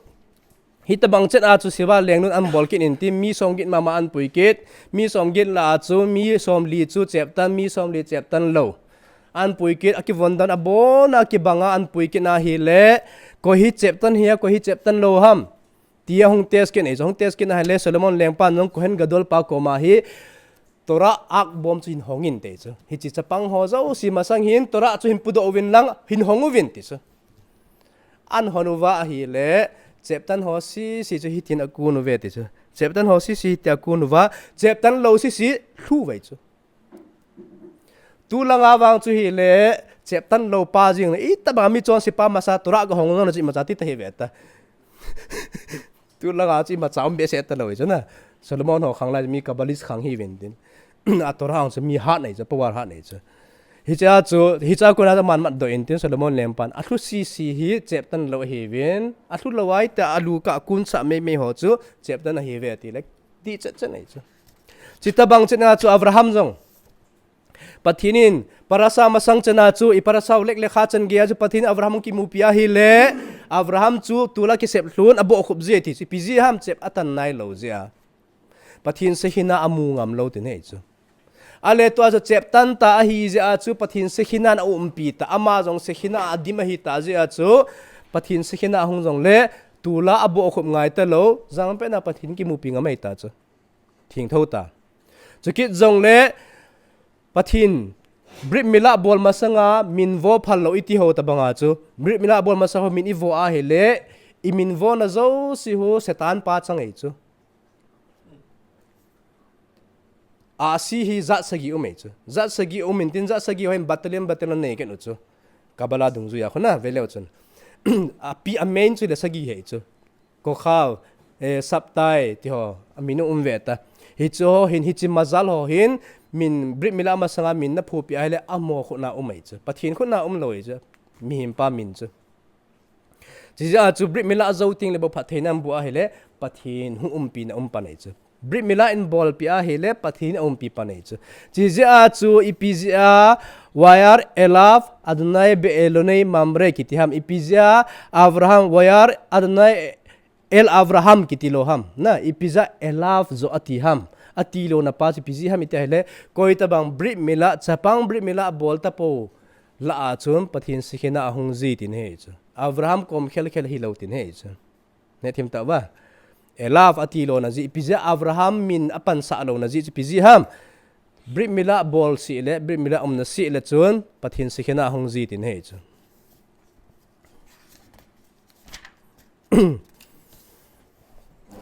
Hita bang chet a chu Shiva lengnun an bol kit in ti mi som get mama an pui kit. Mi som get la a chu mi som li chu cheptan, mi som li cheptan lo. An pui kit, a kivon dan a bon a kibang a an pui kit na hi le. Koi hi cheptan hi a, koi hi cheptan lo ham. Ti a hung test kit nei chu, hung test kit na hi le Solomon lengpan jong Kohen Gadol pa koma hi Torah ak bom chu hin hong in te chu. Hichi chapang ho jouse masang hin Torah chu hin pudoh uvin lang hin hong uvin ti chu. An hon uva ahi le, cheptan ho sisi chu hitin a kun uve ti chu. Cheptan ho sisi hiti a kun uva, cheptan lo sisi lhu vei chu. Tu langa vang chu hi le, cheptan lo pa jing le, itaba mi chonse pa masa Torah ga hong na chi macha ti ta hi ve ta. Tu langa chu imacha um behseh ta lo hi chu na. Solomon ho khang lai mi Kabbalist khang hi ven tin. A Torah hong chu mi hat nei chu, power hat nei chu. Hicha chu, hicha kuna chu man mat doh in tin Solomon lengpan. A lhu sisi hi cheptan lo hi ven. A lhu lo ai ta a lu ka kun sa mei mei ho chu cheptan ahi ve ti le. Ti chet chet nei chu. Chita bang chet na chu Abraham jong. Pathen in, parasa masang chana chu, i parasa u lek le kha chan gei a chu Pathen Abraham kimupi ahi le, Abraham chu tula kisep lhun a bohkhup ji ti chu, ipi ji ham chep atan nai lo ji a. Pathen Shekhinah a mu ngam lo ti nei chu. A le tua chu cheptan ta ahi ji a chu, Pathen Shekhinah a umpi ta, ama jong Shekhinah a dim ahi ta ji a chu, Pathen Shekhinah hung jong le, tula a bohkhup ngai ta lo, jang pen a Pathen kimupi ngam ei ta chu. Thing tho ta. Chukit jong le, Pathen Brit Milah bol masanga min vo phal lou iti ho tabanga chu. Brit Milah bol masanga min i vo ahile, i min vona jouse hu Satan pa chang ei chu. Ahsi hi jat sagi um ei chu. Jat sagi um intin jat sagi ho hin battalion, battalion nei kit u chu. Kabbalah dungjuiya khu na, veleu chun. Api a main chu le sagi hi ei chu. Kochav, eh, Sabtai, ti ho, amin u um ve ta. Hichu ho hin, hichi mazal ho hin, min Brit Milah masanga min na phupi ahile, amaho khut na um ei chu. Pathen khut na um lou ei chu. Mihem pa min chu. Chijeh a chu Brit Milah jou teng le bou phattheina um bu ahile, Pathen hung umpi na um pan ei chu. Brit Milah in bolpi ahile, Pathen a umpi pan ei chu. Chijeh a chu ipi jeh a, Vayar Elav Adonai Be'elonei Mamre kiti ham. Ipi jeh a, Avraham, Vayar Adonai El Avraham kiti lou ham. Na, ipi jeh a Elav joh ati ham. Ati louna pa chu ipi jeh ham iti ahile, koi tabang Brit Milah, chapang Brit Milah bol tapou lah a chun Pathen Shekhinah ahung ji tin ahi chu. Avraham kom khel khel hilou tin ahi chu. Hethem tauva. Elav ati louna jeh, ipi jeh a Avraham min apansah louna jeh chu ipi jeh ham. Brit Milah bol seh le, Brit Milah umna seh le chun, Pathen Shekhinah ahung ji tin ahi chu.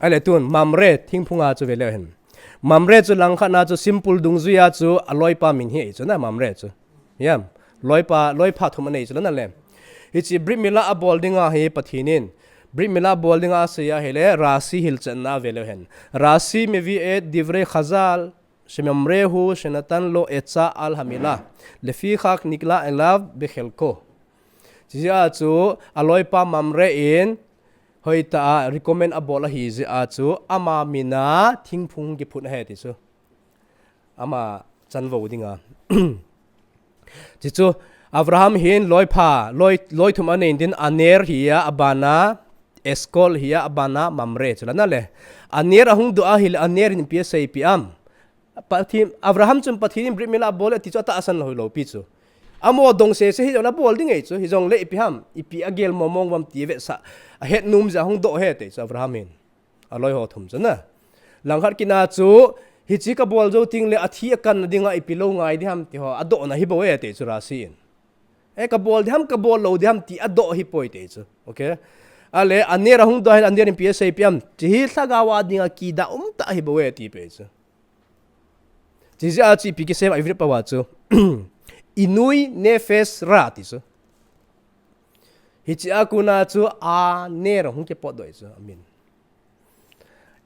Ahile tun, Mamre, thingphunga chu veleu hen. Mamre chu langkhat na chu simple dungjuiya chu aloipa min hi ei chu na, Mamre chu. Hiam, loipa, loipha thum anei chu la na le. Hichi Brit Milah abol dinga hi Pathen in. Brit Milah bol dinga asei ahile, Rashi hilchetna veleu hen. Rashi מביא את דברי חזל, שממרהו שנתן לו עצה על המילה, לפיכך נקרא אליו בחלקו. Chijeh a chu, aloipa Mamre in, hoitah a recommend abol ahi jeh a chu, ama mina thingphung kiphut ahi ti chu. Ama chanvo dinga. Chuchu, Avraham hin loipha, loi, loi thum anei intin Aner hi a, abana Eshkol hi a, abana Mamre chu la na le. Aner ahung doh ahile Aner in ipi aseipi am. Pathen, Avraham chun Pathen in Brit Milah abol e ti chu atahsan lou, lou pi chu. Amaho dong sese hijongle abol ding ei chu, hijongle ipi ham, ipi agel momong uvam ti vetsah, ahet nom jeh a hung doh ahi ti chu Avraham hin. Aloi ho thum chu na. Langkhat kit na chu, hichi kabol jou teng le athi akanna dinga ipi lou ngai ding ham ti ho, adohna hi bou e ti chu Rashi in. E kabol ding ham, kabol lou ding ham ti adoh hi poi ti chu. Okay. Ahile, Aner ahung doh ahile, Aner in ipi aseipi am. Hichi hi lhagao a dinga kidah umtah hi bou e ti pi chu. Chijeh a chu ipi kisei a Ivrit pao a chu. עינוי נפש רע ti chu. Hichi a kona chu Aner ahung kipotdoh ei chu amin.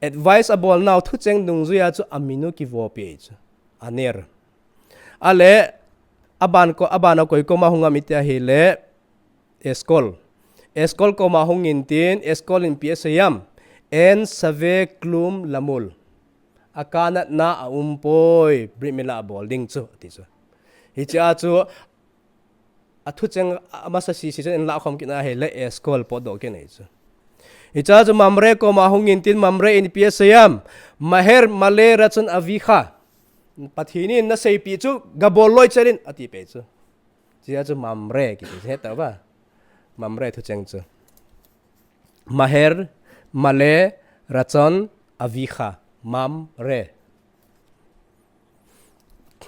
Advice abol nau thucheng dungjuiya chu amin u kivopi ei chu. Aner. Ahile, aban ko, abana koi koma hung am iti ahile, Eshkol. Eshkol koma hung intin, Eshkol in ipi asei am. אין שווה כלום למול. Akanatna aum poi, Brit Milah abol ding chu, ati chu. Hichi a chu, athucheng amasa sese chun in lah khom kit na ahile, Eshkol potdoh kit ei chu. Hichi a chu Mamre koma hung intin, Mamre in ipi asei am. מהר מלא רצון אביך. Pathen in naseipi chu, gabol loi chet in, ati pi chu. Chijeh a chu Mamre kiti, het tauva. Mamre thucheng chu. מהר מלא רצון אביך. Mamre.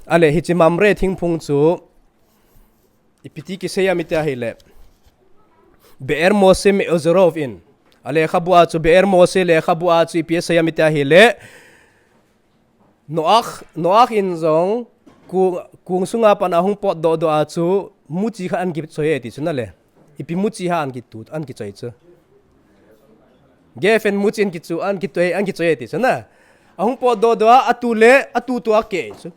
Ahile, hichi Mamre thingphung chu, ipi ti kisei am iti ahile. Be'er Moshe Me'ozerov in. Ahile, lekhabu a chu, Be'er Moshe lekhabu a chu, ipi asei am iti ahile. Noah, Noah in jong, ku, kong sunga pat a hung potdoh doh a chu, muchi khat ahin kichoi e ti chu na le. Ipi muchi ham ahin kitu, ahin kichoi chu. Gefen muchi ahin kichu, ahin kitu, ahin kichoi e ti chu na. Ahung potdoh doh a, atu le, atutu a akeh chu.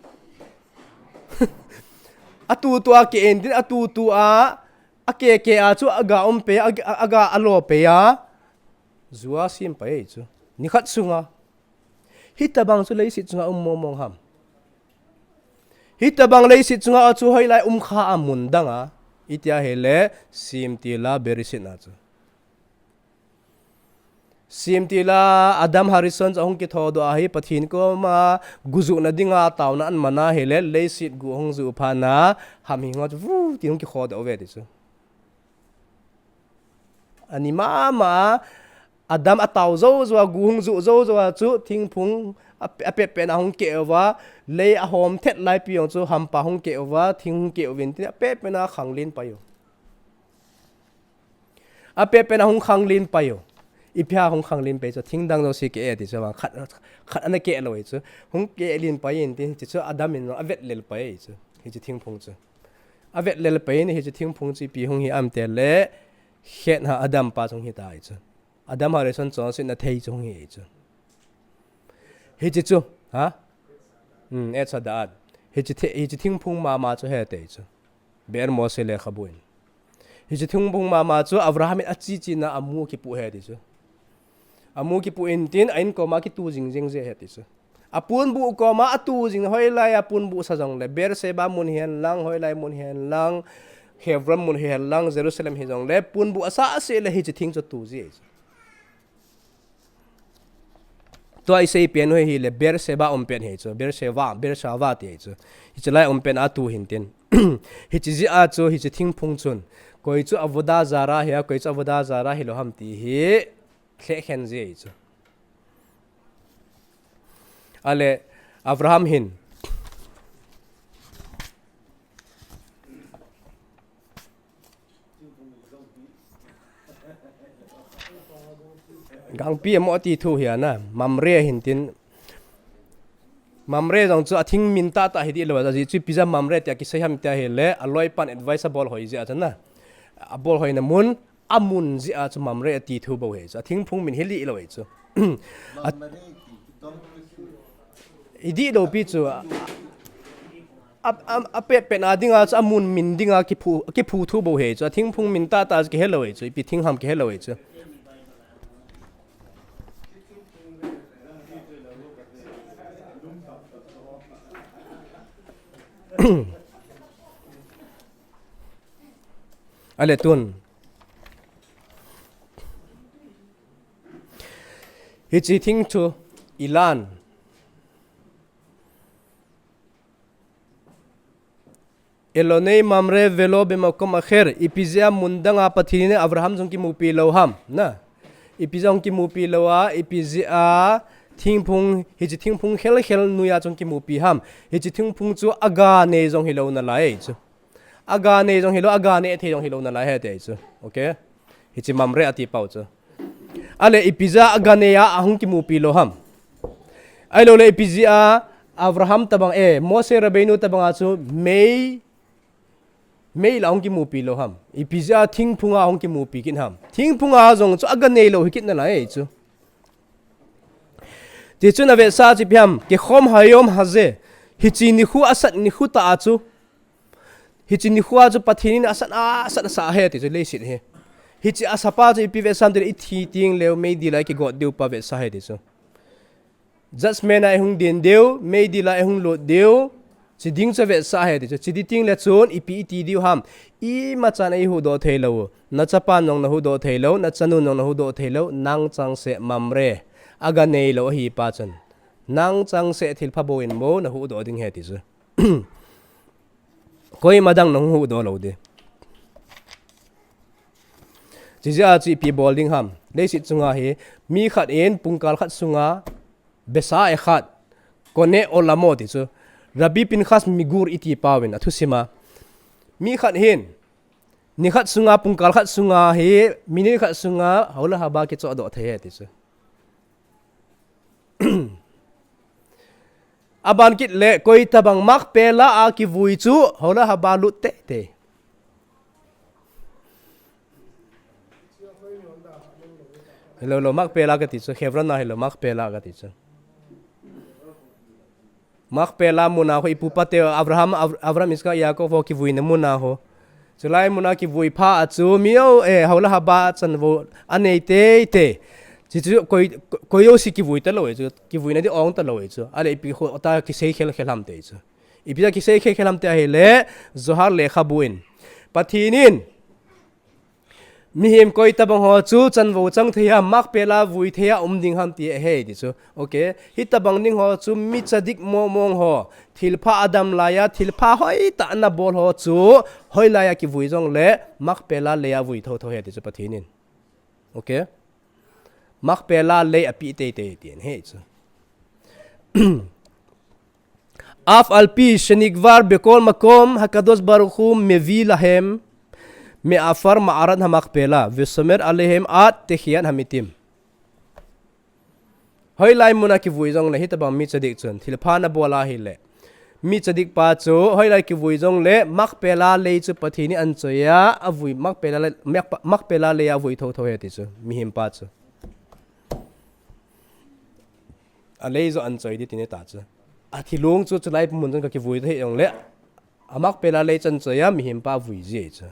Atutu a akeh intin, atutu a, akeh keh a chu, aga um pei, aga, aga alo pei a. Ju a sem pai chu. Nikhat sunga. Hitabang chu leiset chunga um momong ham. Hitabang leiset chunga chu hoilai um kha am mun dang a. Iti ahile, Shem Tefillah Bereshit na chu. Shem Tefillah Adam Harishon chu ahung kithodoh ahi, Pathen koma gu juhna dinga taona ahin man ahile, leiset gu ahung juh phat na, ham hing ho chu vu tin hung kikhodoh uve ti chu. Ani mama, Adam atao jou jou a, gu hung ju jou jou a chu thingphung a, apet pet na hung keh uva, lei ahom thet lai pi jong chu hampa hung keh uva, thing hung keh uvin tin apet pet na khang lin pai u. Apet pet na hung khang lin pai u. Ipi a hung khang lin pai chu, thing dang jouse keh e ti chu, khat, khat ana keh lou e chu. Hung keh lin pai in tin, ti chu Adam in avet lel pai e chu. Hiche thingphung chu. Avet lel pai in hiche thingphung chu ipi hung hi ham ti le, Khet ha Adam pa chung hi ta e chu. Adam ha rison chonsetna thei chung hi e chu. Hiche chu, ha? Hmm, et sa da at. Hiche the-, hiche thingphung mama chu he te chu. Be'er Mose lekhabu in. Hiche thingphung mama chu Abraham in achi chi na amu kipu he ti chu. Amu kipu in tin a in koma kitu jing jing je he ti chu. Apunbu koma atu jing hoilai apunbu sa jongle, Beersheba mun hihen lang, hoilai mun hihen lang, Hebron mun hihen lang, Jerusalem hi jongle, punbu asa ase le hiche thing chu tu ji e chu. Tua isei pen hoi hi le Beersheba um pen hi chu, Beersheba, Beersheba ti hi chu. Hiche lai um pen a tu hin tin. Hiche ji a chu, hiche thingphung chun. Koi chu avodah zarah hi a, koi chu avodah zarah hi lou ham ti hi. Lheh khen ji e chu. Ale, Abraham hin. Gangpi amo ti thu hi ana, Mamre hin tin. Mamre jong chu athing min tah tah hi di lou, ajeh chu ipi jeh a Mamre tia kisei ham tia hi le, aloi pan advice abol hoi ji a chana. Abol hoina mun, amun ji a chu Mamre ati thu bou hi chu. Athingphung min hi li lou hi chu. A, idi lou pi chu. A, a, a, apet pet na dinga chu amun min dinga kiphu, kiphu thu bou hi chu. Athingphung min tah tah chu kihe lou hi chu. Ipi thing ham kihe lou hi chu. Ale tun. Hiche thing chu ilan. Elonei Mamre velo bemakom acher, ipi jeh a mun danga Pathen in Abraham jong kimupi lou ham, na. Ipi jeh a jong kimupi lou a, ipi jeh a thingphung, hiche thingphung khel khel noiya jong kimupi ham. Hiche thingphung chu aga nei jong hilou nalai chu. Aga nei jong hilou, aga nei thei jong hilou nalai he ti chu. Okay? Hiche Mamre ati pau chu. Ale ipi jeh a aga nei a ahung kimupi lou ham. Ahilou le ipi jeh a Abraham tabang e, Moshe Rabbeinu tabang a chu mei, mei la ahung kimupi lou ham. Ipi jeh a thingphung a ahung kimupi kit ham. Thingphung a jong chu aga nei lou hi kit nalai chu. Tichun avetsah chu ipi ham, Kechom Hayom Hazeh. Hiche nikho asat nikho tah a chu. Hiche nikho a chu Pathen in asat, asat, asat he ti chu leiset hi. Hiche asapa chu ipi vetsah ham tile ithi teng leu meidil a kigot diu pa vetsah he ti chu. Judgment a ihung din diu, meidil a ihung lut diu. Chi ding chu vetsah he ti chu. Chi di teng le chun ipi iti diu ham. Imachan eihuhdoh thei lou. Na chapan jong nahuhdoh thei lou, na chanun jong nahuhdoh thei lou, nang changseh Mamre. Aga nei lou ahi pa chun. Nang changseh thilpha bou in bou nahuhdoh ding he ti chu. Koima dang nahung huhdoh lou di. Chijeh a chu ipi bol ding ham. Leiset chunga hi mi khat in pungkal khat sunga besa e khat, kone olamo ti chu. Rabbi Pinchas Migur iti pau in athusim a. Mi khat hin, ni khat sunga, pungkal khat sunga hi, minute khat sunga, houla haba kichohdoh thei e ti chu. Aban kit le, koi tabang Makpela a kivui chu, houla haba lut teitei. Hilou lou, Makpela kati chu, Hebron a hilou, Makpela kati chu. Makpela muna ho ipu ipa te Abraham, Ab-, Abraham, Isaac, Yaakov ho kivuina muna ho. Chulai muna kivui pha a chu mi o, eh, houla haba chanvo anei teitei. Chi chu koi, koi jouse kivui talou e chu, kivuina di ong talou e chu. Ale ipi ho ta kisei khel khel ham ti chu. Ipi ta kisei khel khel ham ti ahile, Zohar lekhabu in. Pathen in, mihem koi tabang ho chu chanvo chang thei ham, Makpela vui thei a um ding ham ti ahi ti chu. Okay. Hitabang ding ho chu mi tzadik mong mong ho. Thilpha adam laiya, thilpha hoitah ana bol ho chu. Hoilaiya kivui jongle, Makpela leiya vui thotho ahi ti chu Pathen in. Okay. Makpela lei api teitei tin ahi chu. Af alpi shenigvar bekol makom hakadosh baruch hu mevi lahem me'afar ma'arat hamakpela vesomer alehem at techiat hamitim. Hoilai muna kivui jongle hitabang mi tzadik chun thilpha nabol ahile, mi tzadik pa chu hoilai kivui jongle Makpela lei chu Pathen in anchoi a avui, Makpela lei, Makpela lei a avui thotho ahi ti chu, mihem pa chu. Alei joh anchoi ding tina ta chu. Athilong chu chulai mun chun kakivui ta hijongle, a Makpela lei chu anchoi a mihem pa avui ji chu.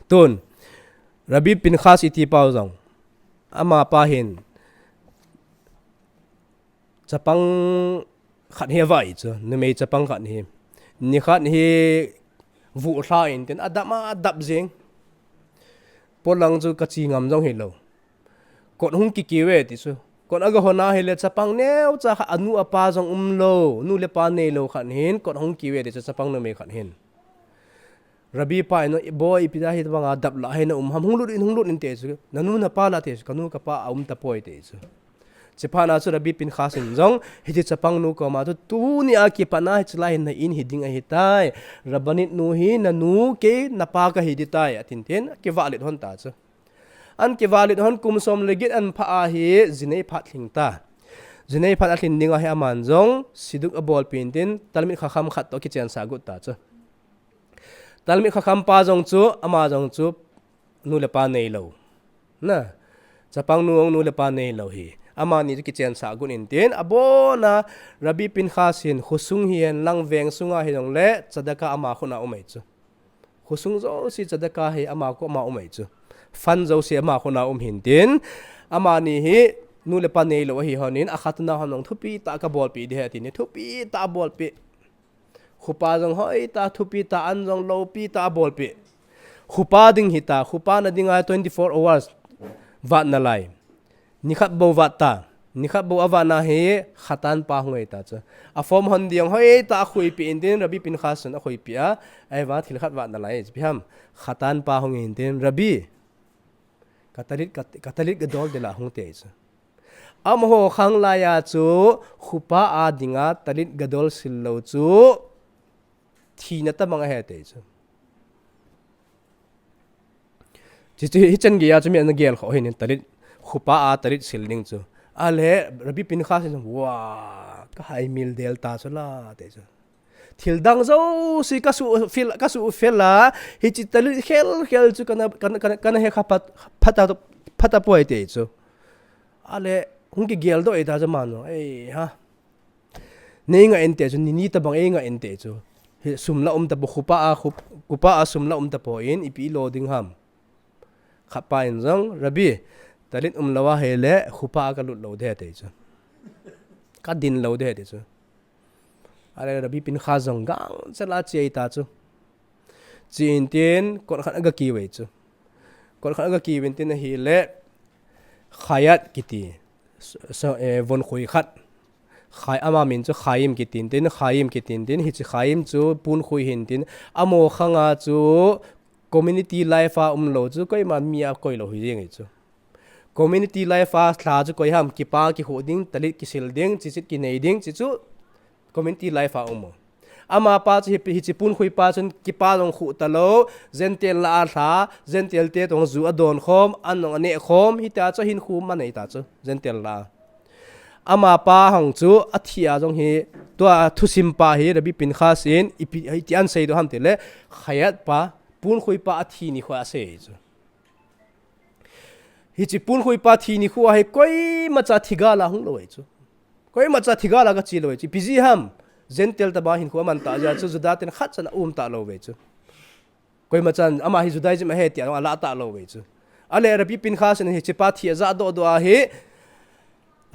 Tun, Rabbi Pinchas iti pau jong, amapa hin chapang khat hi avai chu, numei chapang khat hi. Nikhat hi vuh lha intin adap adap jing. Polang chu kache ngam jong hilou. Kot hung kikiu e ti chu. Kot agahon ahile chapang neocha khat anu apa jong umlou, nu le pa neilou khat hin kot hung kiu e ti chu, chapang numei khat hin. Rabbi pa in, "Boi, ipi dia hitabanga dap lah hi na um ham, hung lut in, hung lut in," ti chu. "Nanu napa la?" ti chu. "Kanu kapa aum tapoi," ti chu. Chuphat na chu Rabbi Pinchas in jong, "Hiche chapang nu koma chu tunia kipat na hiche lai hin na in hi ding ahitai. Rabbanit nu hi nanu kei napa kahi ding tai," atin tin, kivah let hon ta chu. An kivah let hon kum som le get an pha ahi, jinei phat lhing ta. Jinei phat alhin ding ahi aman jong, sidduch abolpeh intin, Talmid Chacham khat toh kichensah got ta chu. Talmid Chacham pa jong chu, ama jong chu, nu le pa neilou. Na, chapang nu jong nu le pa neilou hi. Amani chu kichensah got intin, abona, Rabbi Pinchas hin, khosung hihen lang veng sunga hijongle, tzedakah ama khut na um ahi chu. Khosung jouse tzedakah hi ama khut a um ahi chu. Fund jouse ama khut na um hintin, amani hi, nu le pa neilou ahi hon in, akhatuna hon jong thupi tah kabolpeh ding ahi tin, thupi tah abolpeh. Khupa jong hoi tah thupi tah, an jong loupi tah abolpeh. Khupa ding hita, khupa na dinga twenty-four hours vat nalai. Nikhat bou vat ta. Nikhat bou avat na hi khatan pa hung ahi ta chu. Aform hon ding hoi tah akhuipeh intin, Rabbi Pinchas in akhuipeh a. Ahivang thil khat vat nalai, ipi ham. Khatan pa hung intin, "Rabbi, ka talit, ka, ka talit gadol ding la hung," ti chu. Amaho khang laiya chu, khupa a dinga talit gadol sil lou chu, thina tabang ahi ti chu. Chu, chu, hichan geiya chu mi ana gel kho hin talit, khupa a talit sil ding chu. Ale, Rabbi Pinchas in, "Wa, ka haimil del ta chu la," ti chu. "Thil dang jouse ka su fel, ka su fel a, hiche talit khel khel chu kana, kana, kana, kana he kha phat, phat a, phat apoi," ti chu. Ale, hung kigel doh ahi ta chu mano. Ei ha. Nei ngah inte chu, ni ni tabang ei ngah inte chu. Hi sum la um tapoi, khupa a, khup-, khupa a sum la um tapoi in, ipi lo ding ham. Khatpa in jong, "Rabbi, talit umlou ahile, khupa a kalut lou ding ahi," ti chu. "Kadin lou ding ahi," ti chu. Ale Rabbi Pinchas jong gangchel a che ahi ta chu. Che intin, kot khat agakiu ahi chu. Kot khat agakiu intin ahile, Chayat kiti. So, so, eh, vonkhui khat. Chai-, ama min chu Chaim kiti intin, Chaim kiti intin, hiche Chaim chu ponkhui hintin, amaho khanga chu community life a umlou chu, koima mi akoi lou hi jeng ahi chu. Community life a lha chu koi ham, kipa kikhuh ding, talit kisil ding, chichit kinei ding, chi chu community life a um u. Amapa chu hi, hiche ponkhui pa chun kipa jong khuh talou, Gentile lah a lha, Gentile te toh jong ju adon khom, an jong aneh khom, hitia chu hinkho um anei ta chu, Gentile lah a. Amapa hung chu athi a jong hi, tua thusim pa hi, Rabbi Pinchas in, ipi, iti ahin seidoh ham tile, Chayat pa, ponkhui pa athi nikho asei chu. Hiche ponkhui pa thi nikho a hi koimacha thigal a hung lou ahi chu. Koimacha thigal a kache lou ahi chu. Ipi jeh ham, Gentile tobang hinkho aman tah jeh a chu Juda ten khat chan aum talou ahi chu. Koimachan ama hi Judaism ahi tia alah talou ahi chu. Ale Rabbi Pinchas in hiche pa thi ajah doh doh a hi,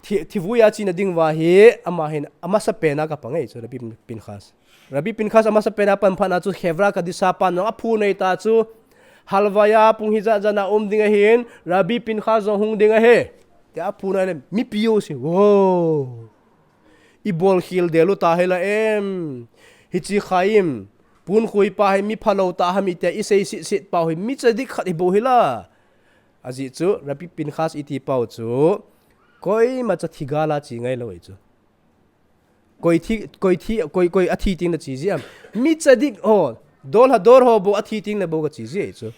thi, thivui a chena ding uva hi, ama hin amasapen a kapang ahi chu, Rabbi Pinchas. Rabbi Pinchas amasapen a apan phat na chu Chevra Kadisha pan jong aphun ahi ta chu, Halvaya pung hijat jat na um ding ahin, Rabbi Pinchas jong hung ding ahi, tia aphun ahile, mipi jouse, wow. Ibol khel del u ta hila em. Hiche Chaim, ponkhui pa hi mi phalou tah ham tia isei sit sit pau hi mi tzadik khat hi bou hila. Ajeh chu, Rabbi Pinchas iti pau chu, koima cha thi gal a chi ngai lou ahi chu. Koi thi, koi thi, koi, koi athi teng le chi ji ham. Mi tzadik ho, dol ha dol ho bou athi teng le bou kachi ji ahi chu.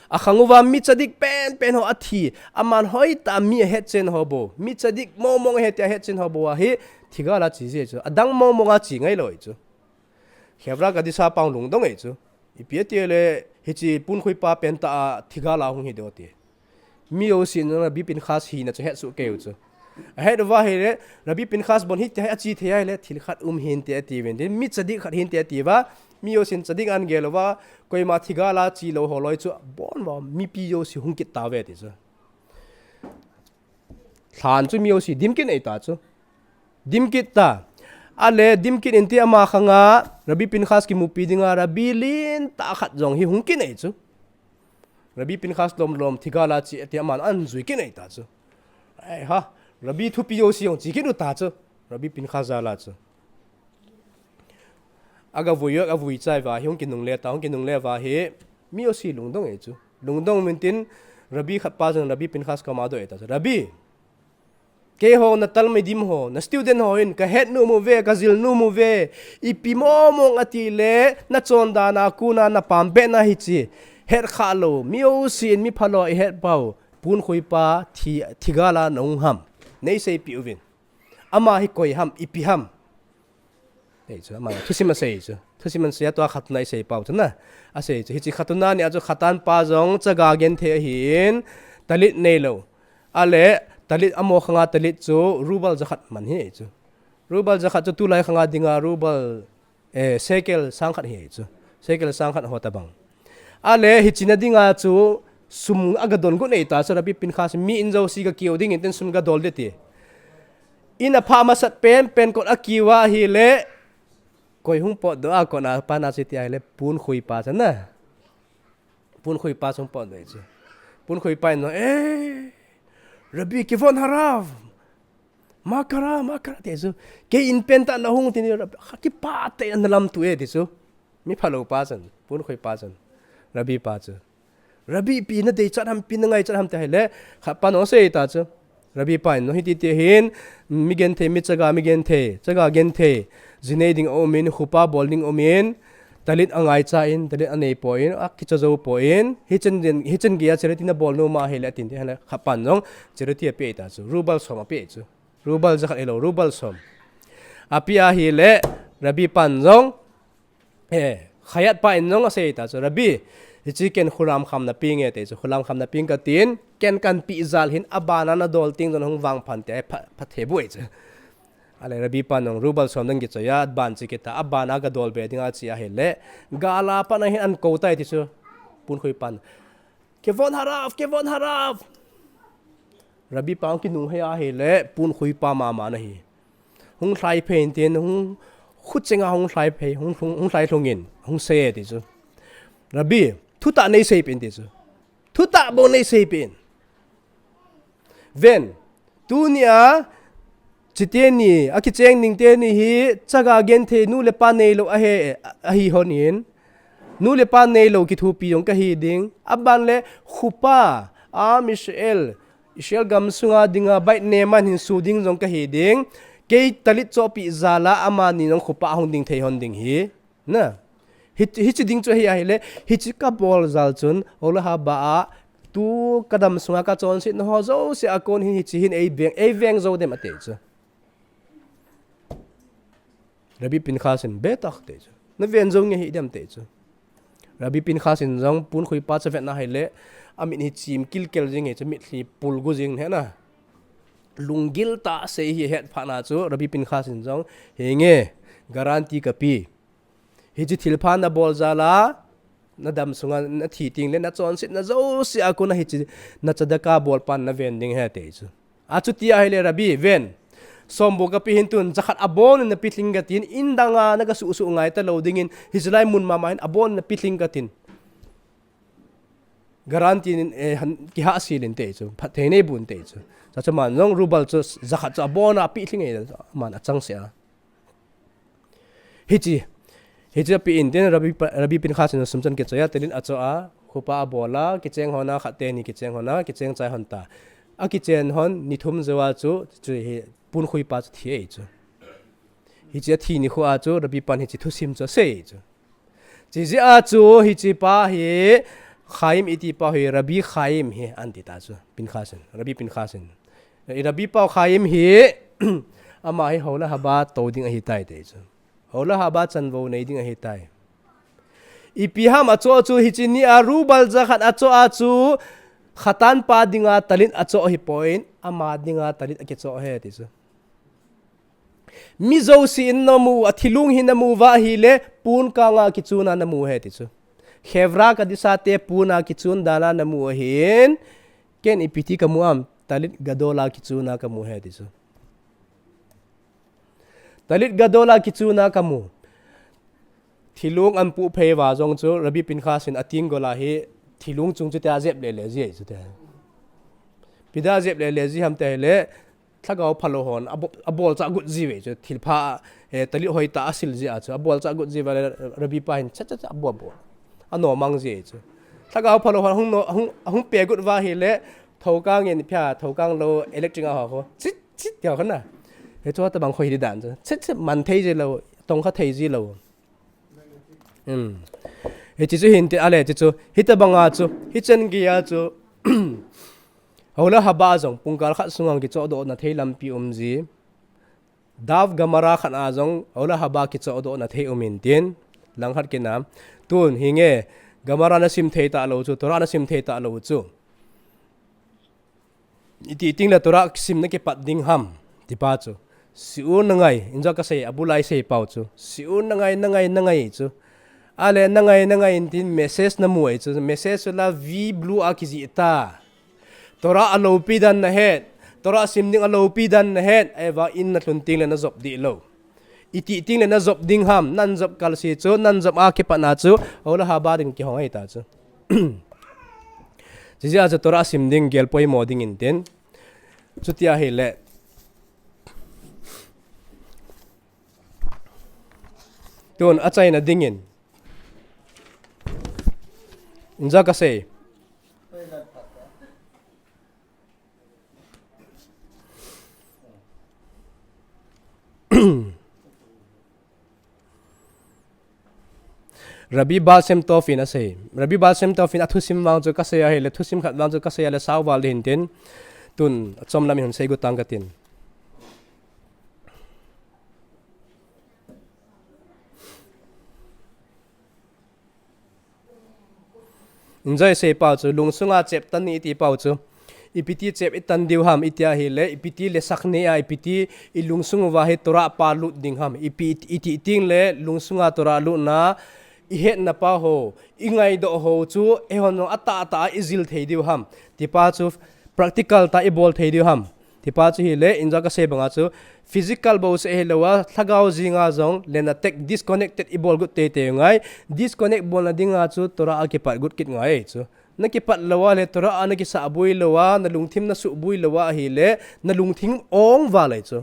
Akhang uva mi tzadik penpen ho athi, aman hoitah a mi ahetchen ho bou. Mi tzadik mong mong ahi tia ahetchen ho bou ahi, thi gal a chi ji ahi chu. Adang mong mong a chi ngai lou ahi chu. Hebra Kadisha pang lungdong ahi chu. Ipi ati le, hiche punkhuipa pentah a thi gal a hung hi diu ti. Mi jousen Rabbi Pinchas hina chu ahet soh kei u chu. Ahet uva ahile, Rabbi Pinchas bon hitia hi achi thei ahile, thil khat um hinte ati uvin. Tin, mi tzadik khat hinte ati uva, mi jousen tzadik ahin gel uva, koima thi gal a chi lou ho loi chu, abon uva, mipi jouse hung kit tauve ti chu. Lhan chu mi jouse dim kit ahi ta chu. Dim kit ta. Ale, dim kit inte ama khang a, Rabbi Pinchas kimupi dinga, Rabbi lentah khat jong hi hung kit ahi chu. Rabbi Pinchas lom lom thi gal a chi ati aman ahin jui kit ahi ta chu. Ai ha, Rabbi thupi jouse jong chi kit u ta chu. Rabbi Pinchas jal a chu. Aga vui u, aga vui chai uva hi, hung kinungle ta, hung kinungle uva hi, mi jouse lungdong ahi chu. Lungdong uvin tin, Rabbi khat pa chun Rabbi Pinchas koma adoh ahi ta chu. Rabbi, keiho na talmidim ho, na student ho hin, kahet nom uve, kajil nom uve, ipi mong mong ati le, nachondan a kon a, napam beh na hiche, het kha lou, mi jousen mi phalou ihet pau, punkhuipa thi, thi gal a nahung ham. Nei seipeh uvin. Ama hi koi ham, ipi ham. Ti chu, ama thusim asei chu. Thusim asei a tua khatna isei pau chu na. Asei chu, hiche khatna ni a chu khatan pa jong chaga genthei ahin, talit neilou. Ale, talit amo khang a talit chu rubel jakhat man ahi chu. Rubel jakhat chu tulai khang a dinga rubel, eh, sekel sangkhat ahi chu. Sekel sangkhat ho tabang. Ale, hiche na dinga chu sum aga don got ahi ta chu, Rabbi Pinchas mi in jouse ga kiu ding in tin sum ga dol ding ti. In apha masat penpen kot a kiu ahile, koi hung potdoh a kot a pan a chu ti ahile, punkhuipa chu na. Punkhuipa chu hung potdoh ahi chu. Punkhuipa in, eh, Rabbi, kivon harav. Ma kara, ma kara, ti chu. Kei in pentah nahung tin, Rabbi, kipah tah in ana lamto e, ti chu. Mi phalou pa chun, punkhuipa chun. Rabbi pa chu. Rabbi, ipi nadeichat ham, ipi nangaichat ham ti ahile, khat pan asei ta chu. Rabbi pa in, no hiti ti hin, mi genthei, mi chaga, mi genthei, chaga genthei, ji nei ding aumin, chuppah bol ding aumin, talit angaicha in, talit anei poi, akicha jou poi, hichan din, hichan geiya charity nabol nom ahile, atin ti ahile, khat pan jong, charity apeh ta chu, rubel som apeh chu. Rubel jakhat hilou, rubel som. Apeh ahile, Rabbi pan jong, eh, Chayat pa in jong asei ta chu, Rabbi, hiche ken khulam kham napeng e ti chu, khulam kham napeng katin, ken kahin peh jal hin, abana nadol teng jong hung vangphan ti, pha, phatthei bou ahi chu. Ale Rabbi pan jong rubel som dang kichoi a, aban chu kit a, abana gadol be dinga achi ahile, gal a pat a hin ahin kou tai ti chu, punkhuipan. Kivon harav, kivon harav. Rabbi pa hung kinunghei ahile, punkhuipa mama ana hi. Hung lhai phei in tin, hung khucheng a hung lhai phei, hung, hung, hung lhai lhung in, hung sei e ti chu. Rabbi, thutah nei seipeh in ti chu. Thutah bou nei seipeh in. Ven, tunia, chiteni, akicheng ding teni hi, chaga genthei nu le pa neilou ahi, ahi hon in. Nu le pa neilou kithopi jong kahi ding. Aban le chuppah, Am Israel, Israel gam sunga dinga beit ne'eman hin su ding jong kahi ding. Kei talit chohpeh jal a amani jong chuppah hung ding thei hon ding hi. Na. Hi, hiche ding chu ahi ahile, hiche kabol jal chun, Olam Haba a, tu kadam sunga kachonsetna ho jouse a kon hin hiche hin eiveng, eiveng jou dem ati chu. Rabbi Pinchas in betah ati chu. Naven jou nge hidem ati chu. Rabbi Pinchas in jong punkhuipa chu avet na ahile, amit hi chim kilkel jing ahi chu, mitlhi pul gu jing ahi na. Lunggil tah a asei hi ahet phat na chu, Rabbi Pinchas in jong, henge, guarantee kape. Hiche thilpha nabol jal a, nadam sunga nathi teng le nachonsetna jouse a kon a hiche na tzedakah bolpan naven ding ahi ati chu. Achuti ahile Rabbi, ven. Som bou kape hin tun, jakhat abon in napeh lhing katin, in dang a nagasuh suh ngai talou ding in, hiche lai mun mama hin abon in napeh lhing katin. Guarantee in, eh, han, kihahsel in ati chu, phatthei nei bou in ati chu. Chuche aman jong rubel chu jakhat chu abon a apeh lhing e, aman achangseh a. Hiche, hiche apeh in tin Rabbi, Rabbi Pinchas in sum chan kichoi a, talit achoh a, Khopa abol a, kicheng hon a, khat teni kicheng hon a, kicheng chai hon ta. Akichen hon, ni thum jou a chu, chu hi, pun khui pa chu thi e chu. Hiche athi nikho a chu, Rabbi pan hiche thusim chu asei chu. Chijeh a chu, hiche pa hi, Chaim iti pa hi, Rabbi Chaim hi, anti ta chu, Pinchas in, Rabbi Pinchas in. I Rabbi pa Chaim hi, ama hi Hawla Haba tou ding ahitai te chu. Hawla Haba chanvou nei ding ahitai. Ipi ham achoh chu hiche ni a rubal jakhat achoh a chu khatan pa dinga talit achoh hipon ama dinga talit akichoh ahi ti chu. Mi jousen namu, athilung hi namu uva ahile pon kanga kichun a namu ahi ti chu. Chevra Kadisha te pon a kichun dan a namu ahin, ken ipi ti kamu am, talit gadol a kichun a kamu ahi ti chu. Talit gadol a kichun a kamu. Thilung anpu phei uva jong chu, Rabbi Pinchas in atenggol a hi, thilung chung chu tia ajep lele ji ahi chu tia. Ipi dia ajep lele ji ham tia ahile, lhagao phalou hon, abo-, abolchah got ji uve chu, thilpha, eh, talit hoitah asil ji a chu, abolchah got ji uva le, Rabbi pa hin, cha, cha, cha, abol, bol. Anomang ji ahi chu. Lhagao phalou hon, ahung no, ahung, ahung pe got uva ahile, thokang in, phia, thokang lou, electric a ho, ho. Chit, chit, tia ho na. Hichu tabang kho hi di dan chu. Chit, chit, man thei ji lou, tong kha thei ji lou. Hmm. Hiche chu hin ti ale, hiche chu. Hitabang a chu. Hichan gei a chu. Hawla Haba jong, pungkal khat sunga kichohdoh na thei lampi um ji. Daf Gemara khat a jong, Hawla Haba kichohdoh na thei um in tin. Langkhat kinam. Tun, hinge, Gemara nasim thei talou chu, Torah nasim thei talou chu. Iti ting le Torah sim nakipat ding ham, ti pa chu. Siu nangai, injo kasei, abul a isei pau chu. Siu nangai, nangai, nangai chu. Ale nangai, nangai in tin message namu ahi chu. Message chu la V blue a kijih ta. Torah aloupi dan nahet. Torah sim ding aloupi dan nahet. Ahivangin nalhun ting le najop dih lou. Iti ting le najop ding ham, nanjop kalsi chu, nanjop a kipat na chu, Hawla Haba ding kihong ahi ta chu. Chijeh a chu Torah sim ding, gel poimo ding in tin. Chuti ahile. Tun achaina ding in. Injo kasei. Rabbi Baal Shem Tov in asei. Rabbi Baal Shem Tov in athusim vang chu kasei ahile, thusim khat vang chu kasei ahile, sao val ding hin tin. Tun, achom lam in hung sei got tang katin. Injo isei pau chu, lungsunga chep tan ni iti pau chu. Ipi ti chep itan diu ham, iti ahile, ipi ti le sak ni a, ipi ti ilungsung uva hi Torah pa lut ding ham, ipi iti ting le lungsunga Torah lutna, ihetna pa ho, ingaidoh ho chu, eihon jong atah atah a ijil thei diu ham. Ti pa chu, practical tah a ibol thei diu ham. Ti pa chu hile, injo kasei banga chu, physical bou seh hilou a, lhagao jinga jong, le na tek disconnected ibol got teitei u ngai, disconnect bolna dinga chu, Torah a kipat got kit ngai chu. Nakipat lou a le, Torah a nakisah boi lou a, nalungthim nasuh boi lou a ahile, nalungthim ong val ahi chu.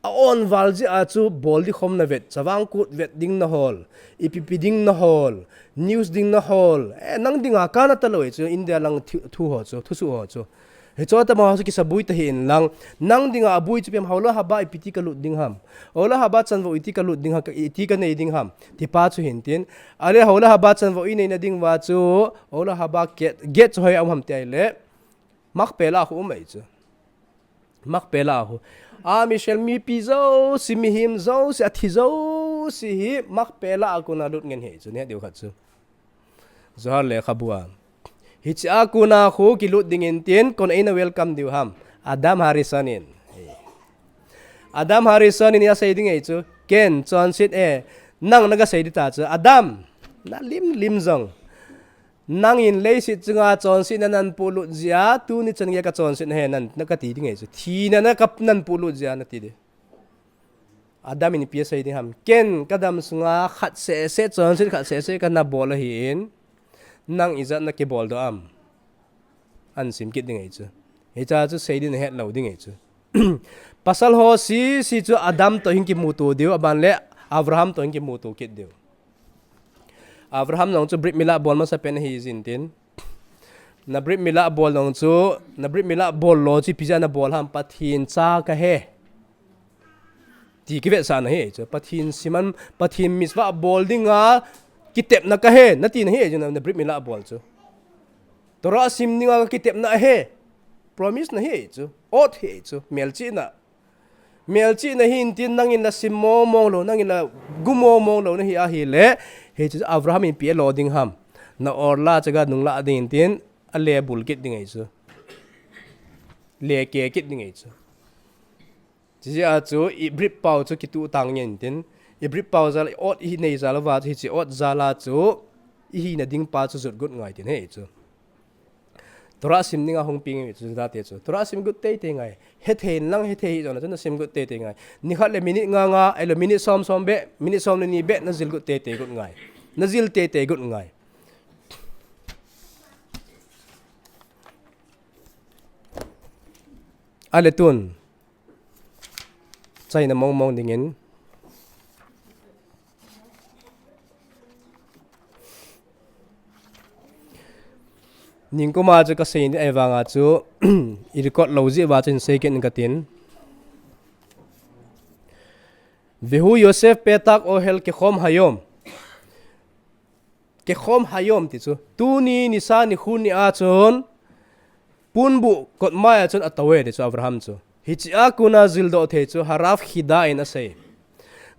A-on val jeh a chu, bol ding khom navet, chavang kut vet ding nahol, ipi ipi ding nahol, news ding nahol, eh, nang dinga kana talou ahi chu, India lang thu, thu ho chu, thusuh ho chu. Hichu tabang ho chu kisabui ta hih in lang, nang dinga abui chu ipi ham, Hawla Haba ipi ti kalut ding ham. Hawla Haba chanvou iti kalut ding ham, iti kanei ding ham. Ti pa chu hin tin. Ale Hawla Haba chanvou inei na ding uva chu, Hawla Haba gate, gate chu hoiya um ham ti ahile. Machpelah a khu um ahi chu. Machpelah a khu. Am Israel mipi jouse, mihem jouse, athi jouse hi Machpelah a kona lut ngen ahi chu, neh diu khat chu. Zohar lekhabu a. Hiche a kona khu kilut ding in tin, koin eina welcome diu ham. Adam Harishon in. Adam Harishon in asei ding ahi chu. Ken, chonset e. Nang naga sei ding ta chu. Adam, nalim lim jong. Nangin leiset chunga chonsetna napolut jeh a, tuni chan geiya kachonset nahi, nan, nakati ding ahi chu. Thina na ka, napolut jeh a nati ding. Adam in ipi asei ding ham. Ken kadam sunga khat seh seh chonset khat seh seh kana bol ahin. Nang ijat nakibol doh am. Ahin sim kit ding ahi chu. Hiche chu sei ding nahet lou ding ahi chu. Pasal ho sese chu Adam toh hin kimuto diu, aban le Abraham toh hin kimuto kit diu. Abraham jong chu Brit Mila bol masapen ahi jin tin. Na brit mila bol nung chu, na brit mila bol lou chu ipi jeh a na bol ham, Pathen cha kahi. Ti kivetsahna ahi chu. Pathen siman, Pathen mitzvah bol dinga kitepna kahi, natina ahi chu, na, na brit mila bol chu. Torah sim dinga kitepna ahi. Promise na ahi chu. Oath ahi chu. Melchihna. Melchihna hin tin nangin la sim mong mong lou, nangin la gu mong mong lou nahi ahile, hichu Abraham in ipi alo ding ham. Nahor la chaga nung la ding tin, ale bul kit ding ahi chu. Le ke kit ding ahi chu. Chijeh a chu, i brit pau chu kituh tang ngen tin. I brit pau jal, oath i nei jal uva chu, hiche oath jal a chu, i hina ding pa chu jot got ngai tin ahi chu. Torah sim dinga hung peng ahi chu, Juda te chu. Torah sim got teitei ngai. Hethei in lang hethei hih jongle chu na sim got teitei ngai. Nikhat le minute nga nga, ahilou minute som som beh, minute som le ni beh, na jil got teitei got ngai. Na jil teitei got ngai. Ale tun. Chaina mong mong dingin. Ningkuma chu kasei ni ahivanga chu, i record lou jeh uva chu hin sei kit ing katin. Vehu Yosef petach ohel kechom hayom. Kechom hayom ti chu. Tuni nisa nikho ni a chun, ponbuh kot mai a chun atou e ti chu Abraham chu. Hiche a kona jildoh thei chu harav chida in asei.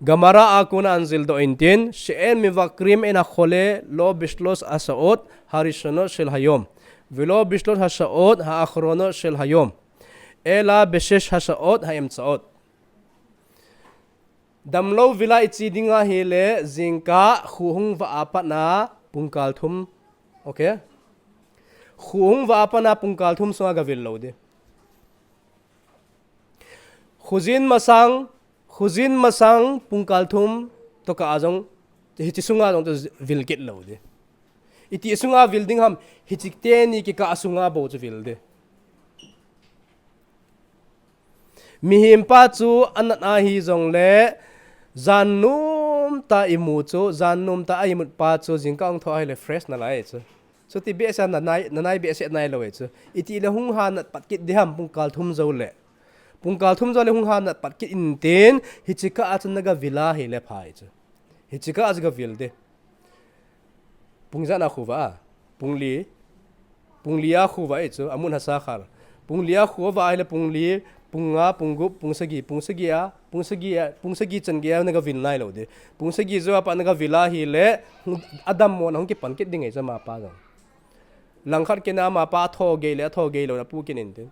Gemara a kona ana jildoh in tin, she'en mevakrin et hachole lo bishlosh hasha'ot harishonot shel hayom, velo bishlosh hasha'ot ha'achronot shel hayom, ela beshesh hasha'ot ha'emtsa'ot. Damlou vil a iche ding ahile, jingkah kho hung vah a pat a pungkal thum. Okay? Kho hung vah a pat a pungkal thum sunga gavil lou ding. Khojin masang, khojin masang pungkal thum tokah a jong, hiche sunga jong chu vil kit lou ding. Iti sunga vil ding ham, hiche teni kikah sunga bou chu vil ding. Mihem pa chu anat ahi jongle, jan nom tah a imu chu, jan nom tah a imut pa chu, jingkah ahung thou ahile fresh nalai chu. Chuti behseh a nanai, nanai behseh nailou e chu. Itile hung hanat pat kit ding ham, pungkal thum jou le. Pungkal thum jou le hung hanat pat kit in tin, hiche kah a chu nagavil ahile pha e chu. Hiche kah a chu gavil ding. Pung ijat a kho vah a? Pung li. Pung li a kho vah e chu, amud hashachar. Pung li a kho vah ahile pung li, pung nga, pung gup, pung sagi, pung sagi a, pung sagi a, pung sagi chan gei a nagavil nailou ding. Pung sagi jou a pat nagavil ahile, adammo na hung kipan kit ding ahi chu ama pa jong. Langkhat kit a ama pa atho gei le, atho gei lou na pu kit in tin.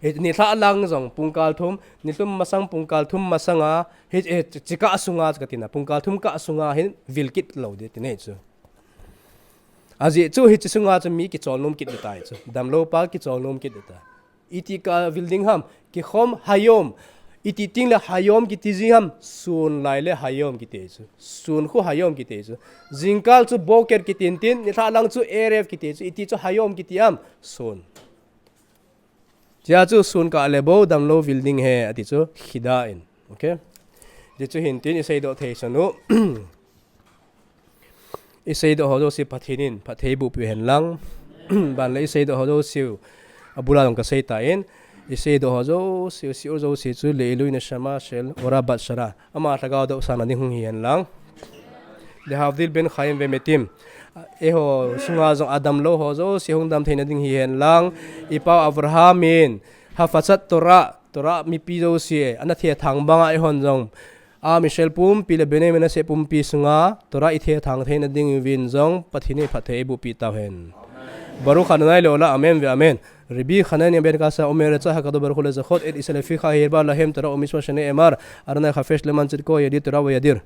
Hi, nilhah lang jong pungkal thum, nilhum masang pungkal thum masanga, hi, hi, hiche kah sunga chu katina, pungkal thum kah sunga hin vil kit lou ding tina ahi chu. Ajeh chu hiche sunga chu mi kichol nom kit ding tai chu. Damlou pa kichol nom kit ding tai. Iti kah a vil ding ham, kechom hayom. Iti tengle hayom kiti ji ham, sun lai le hayom kiti chu. Sun khu hayom kiti chu. Jingkah chu boker kiti in tin, nilhah lang chu erev kiti chu. Iti chu hayom kiti ham, sun. Chea chu sun kah le bou damlou vil ding ahi, ati chu, chida in. Okay? Hichu hin tin, iseidoh thei sonu. Iseidoh ho jouse Pathen in, phatthei bohpeh hen lang. Ban le iseidoh ho jouse, abul a jong kasei tan. Iseidoh ho jouse, shiur jouse chu, Le'ilui Neshama Shel Ora Bat Shara. Ama lhagao dohsahna ding hung hi hen lang. Lehavdil Ben Chayim Ve Metim. Eiho sunga jong adamlou ho jouse hung dam theina ding hi hen lang. Ipau Abraham in, Hafachat Torah, Torah mipi jouse, ana thethang banga eihon jong. Am Israel pumpi le Bnei Menashe pumpi sunga, Torah ithethang theina ding uvin jong, Pathen in phatthei eibohpeh tauhen. Baruch Adonai le'olam, amen ve amen. Rabbi Hanania ben Kasa omer, Ratzah HaKadosh Baruch Hu lezachot et Israel lefi ha'ir ba lahem Torah u'mitzvot shene'emar, Adonai chafetz leman tzidko ya'adir Torah ve'ya'adir.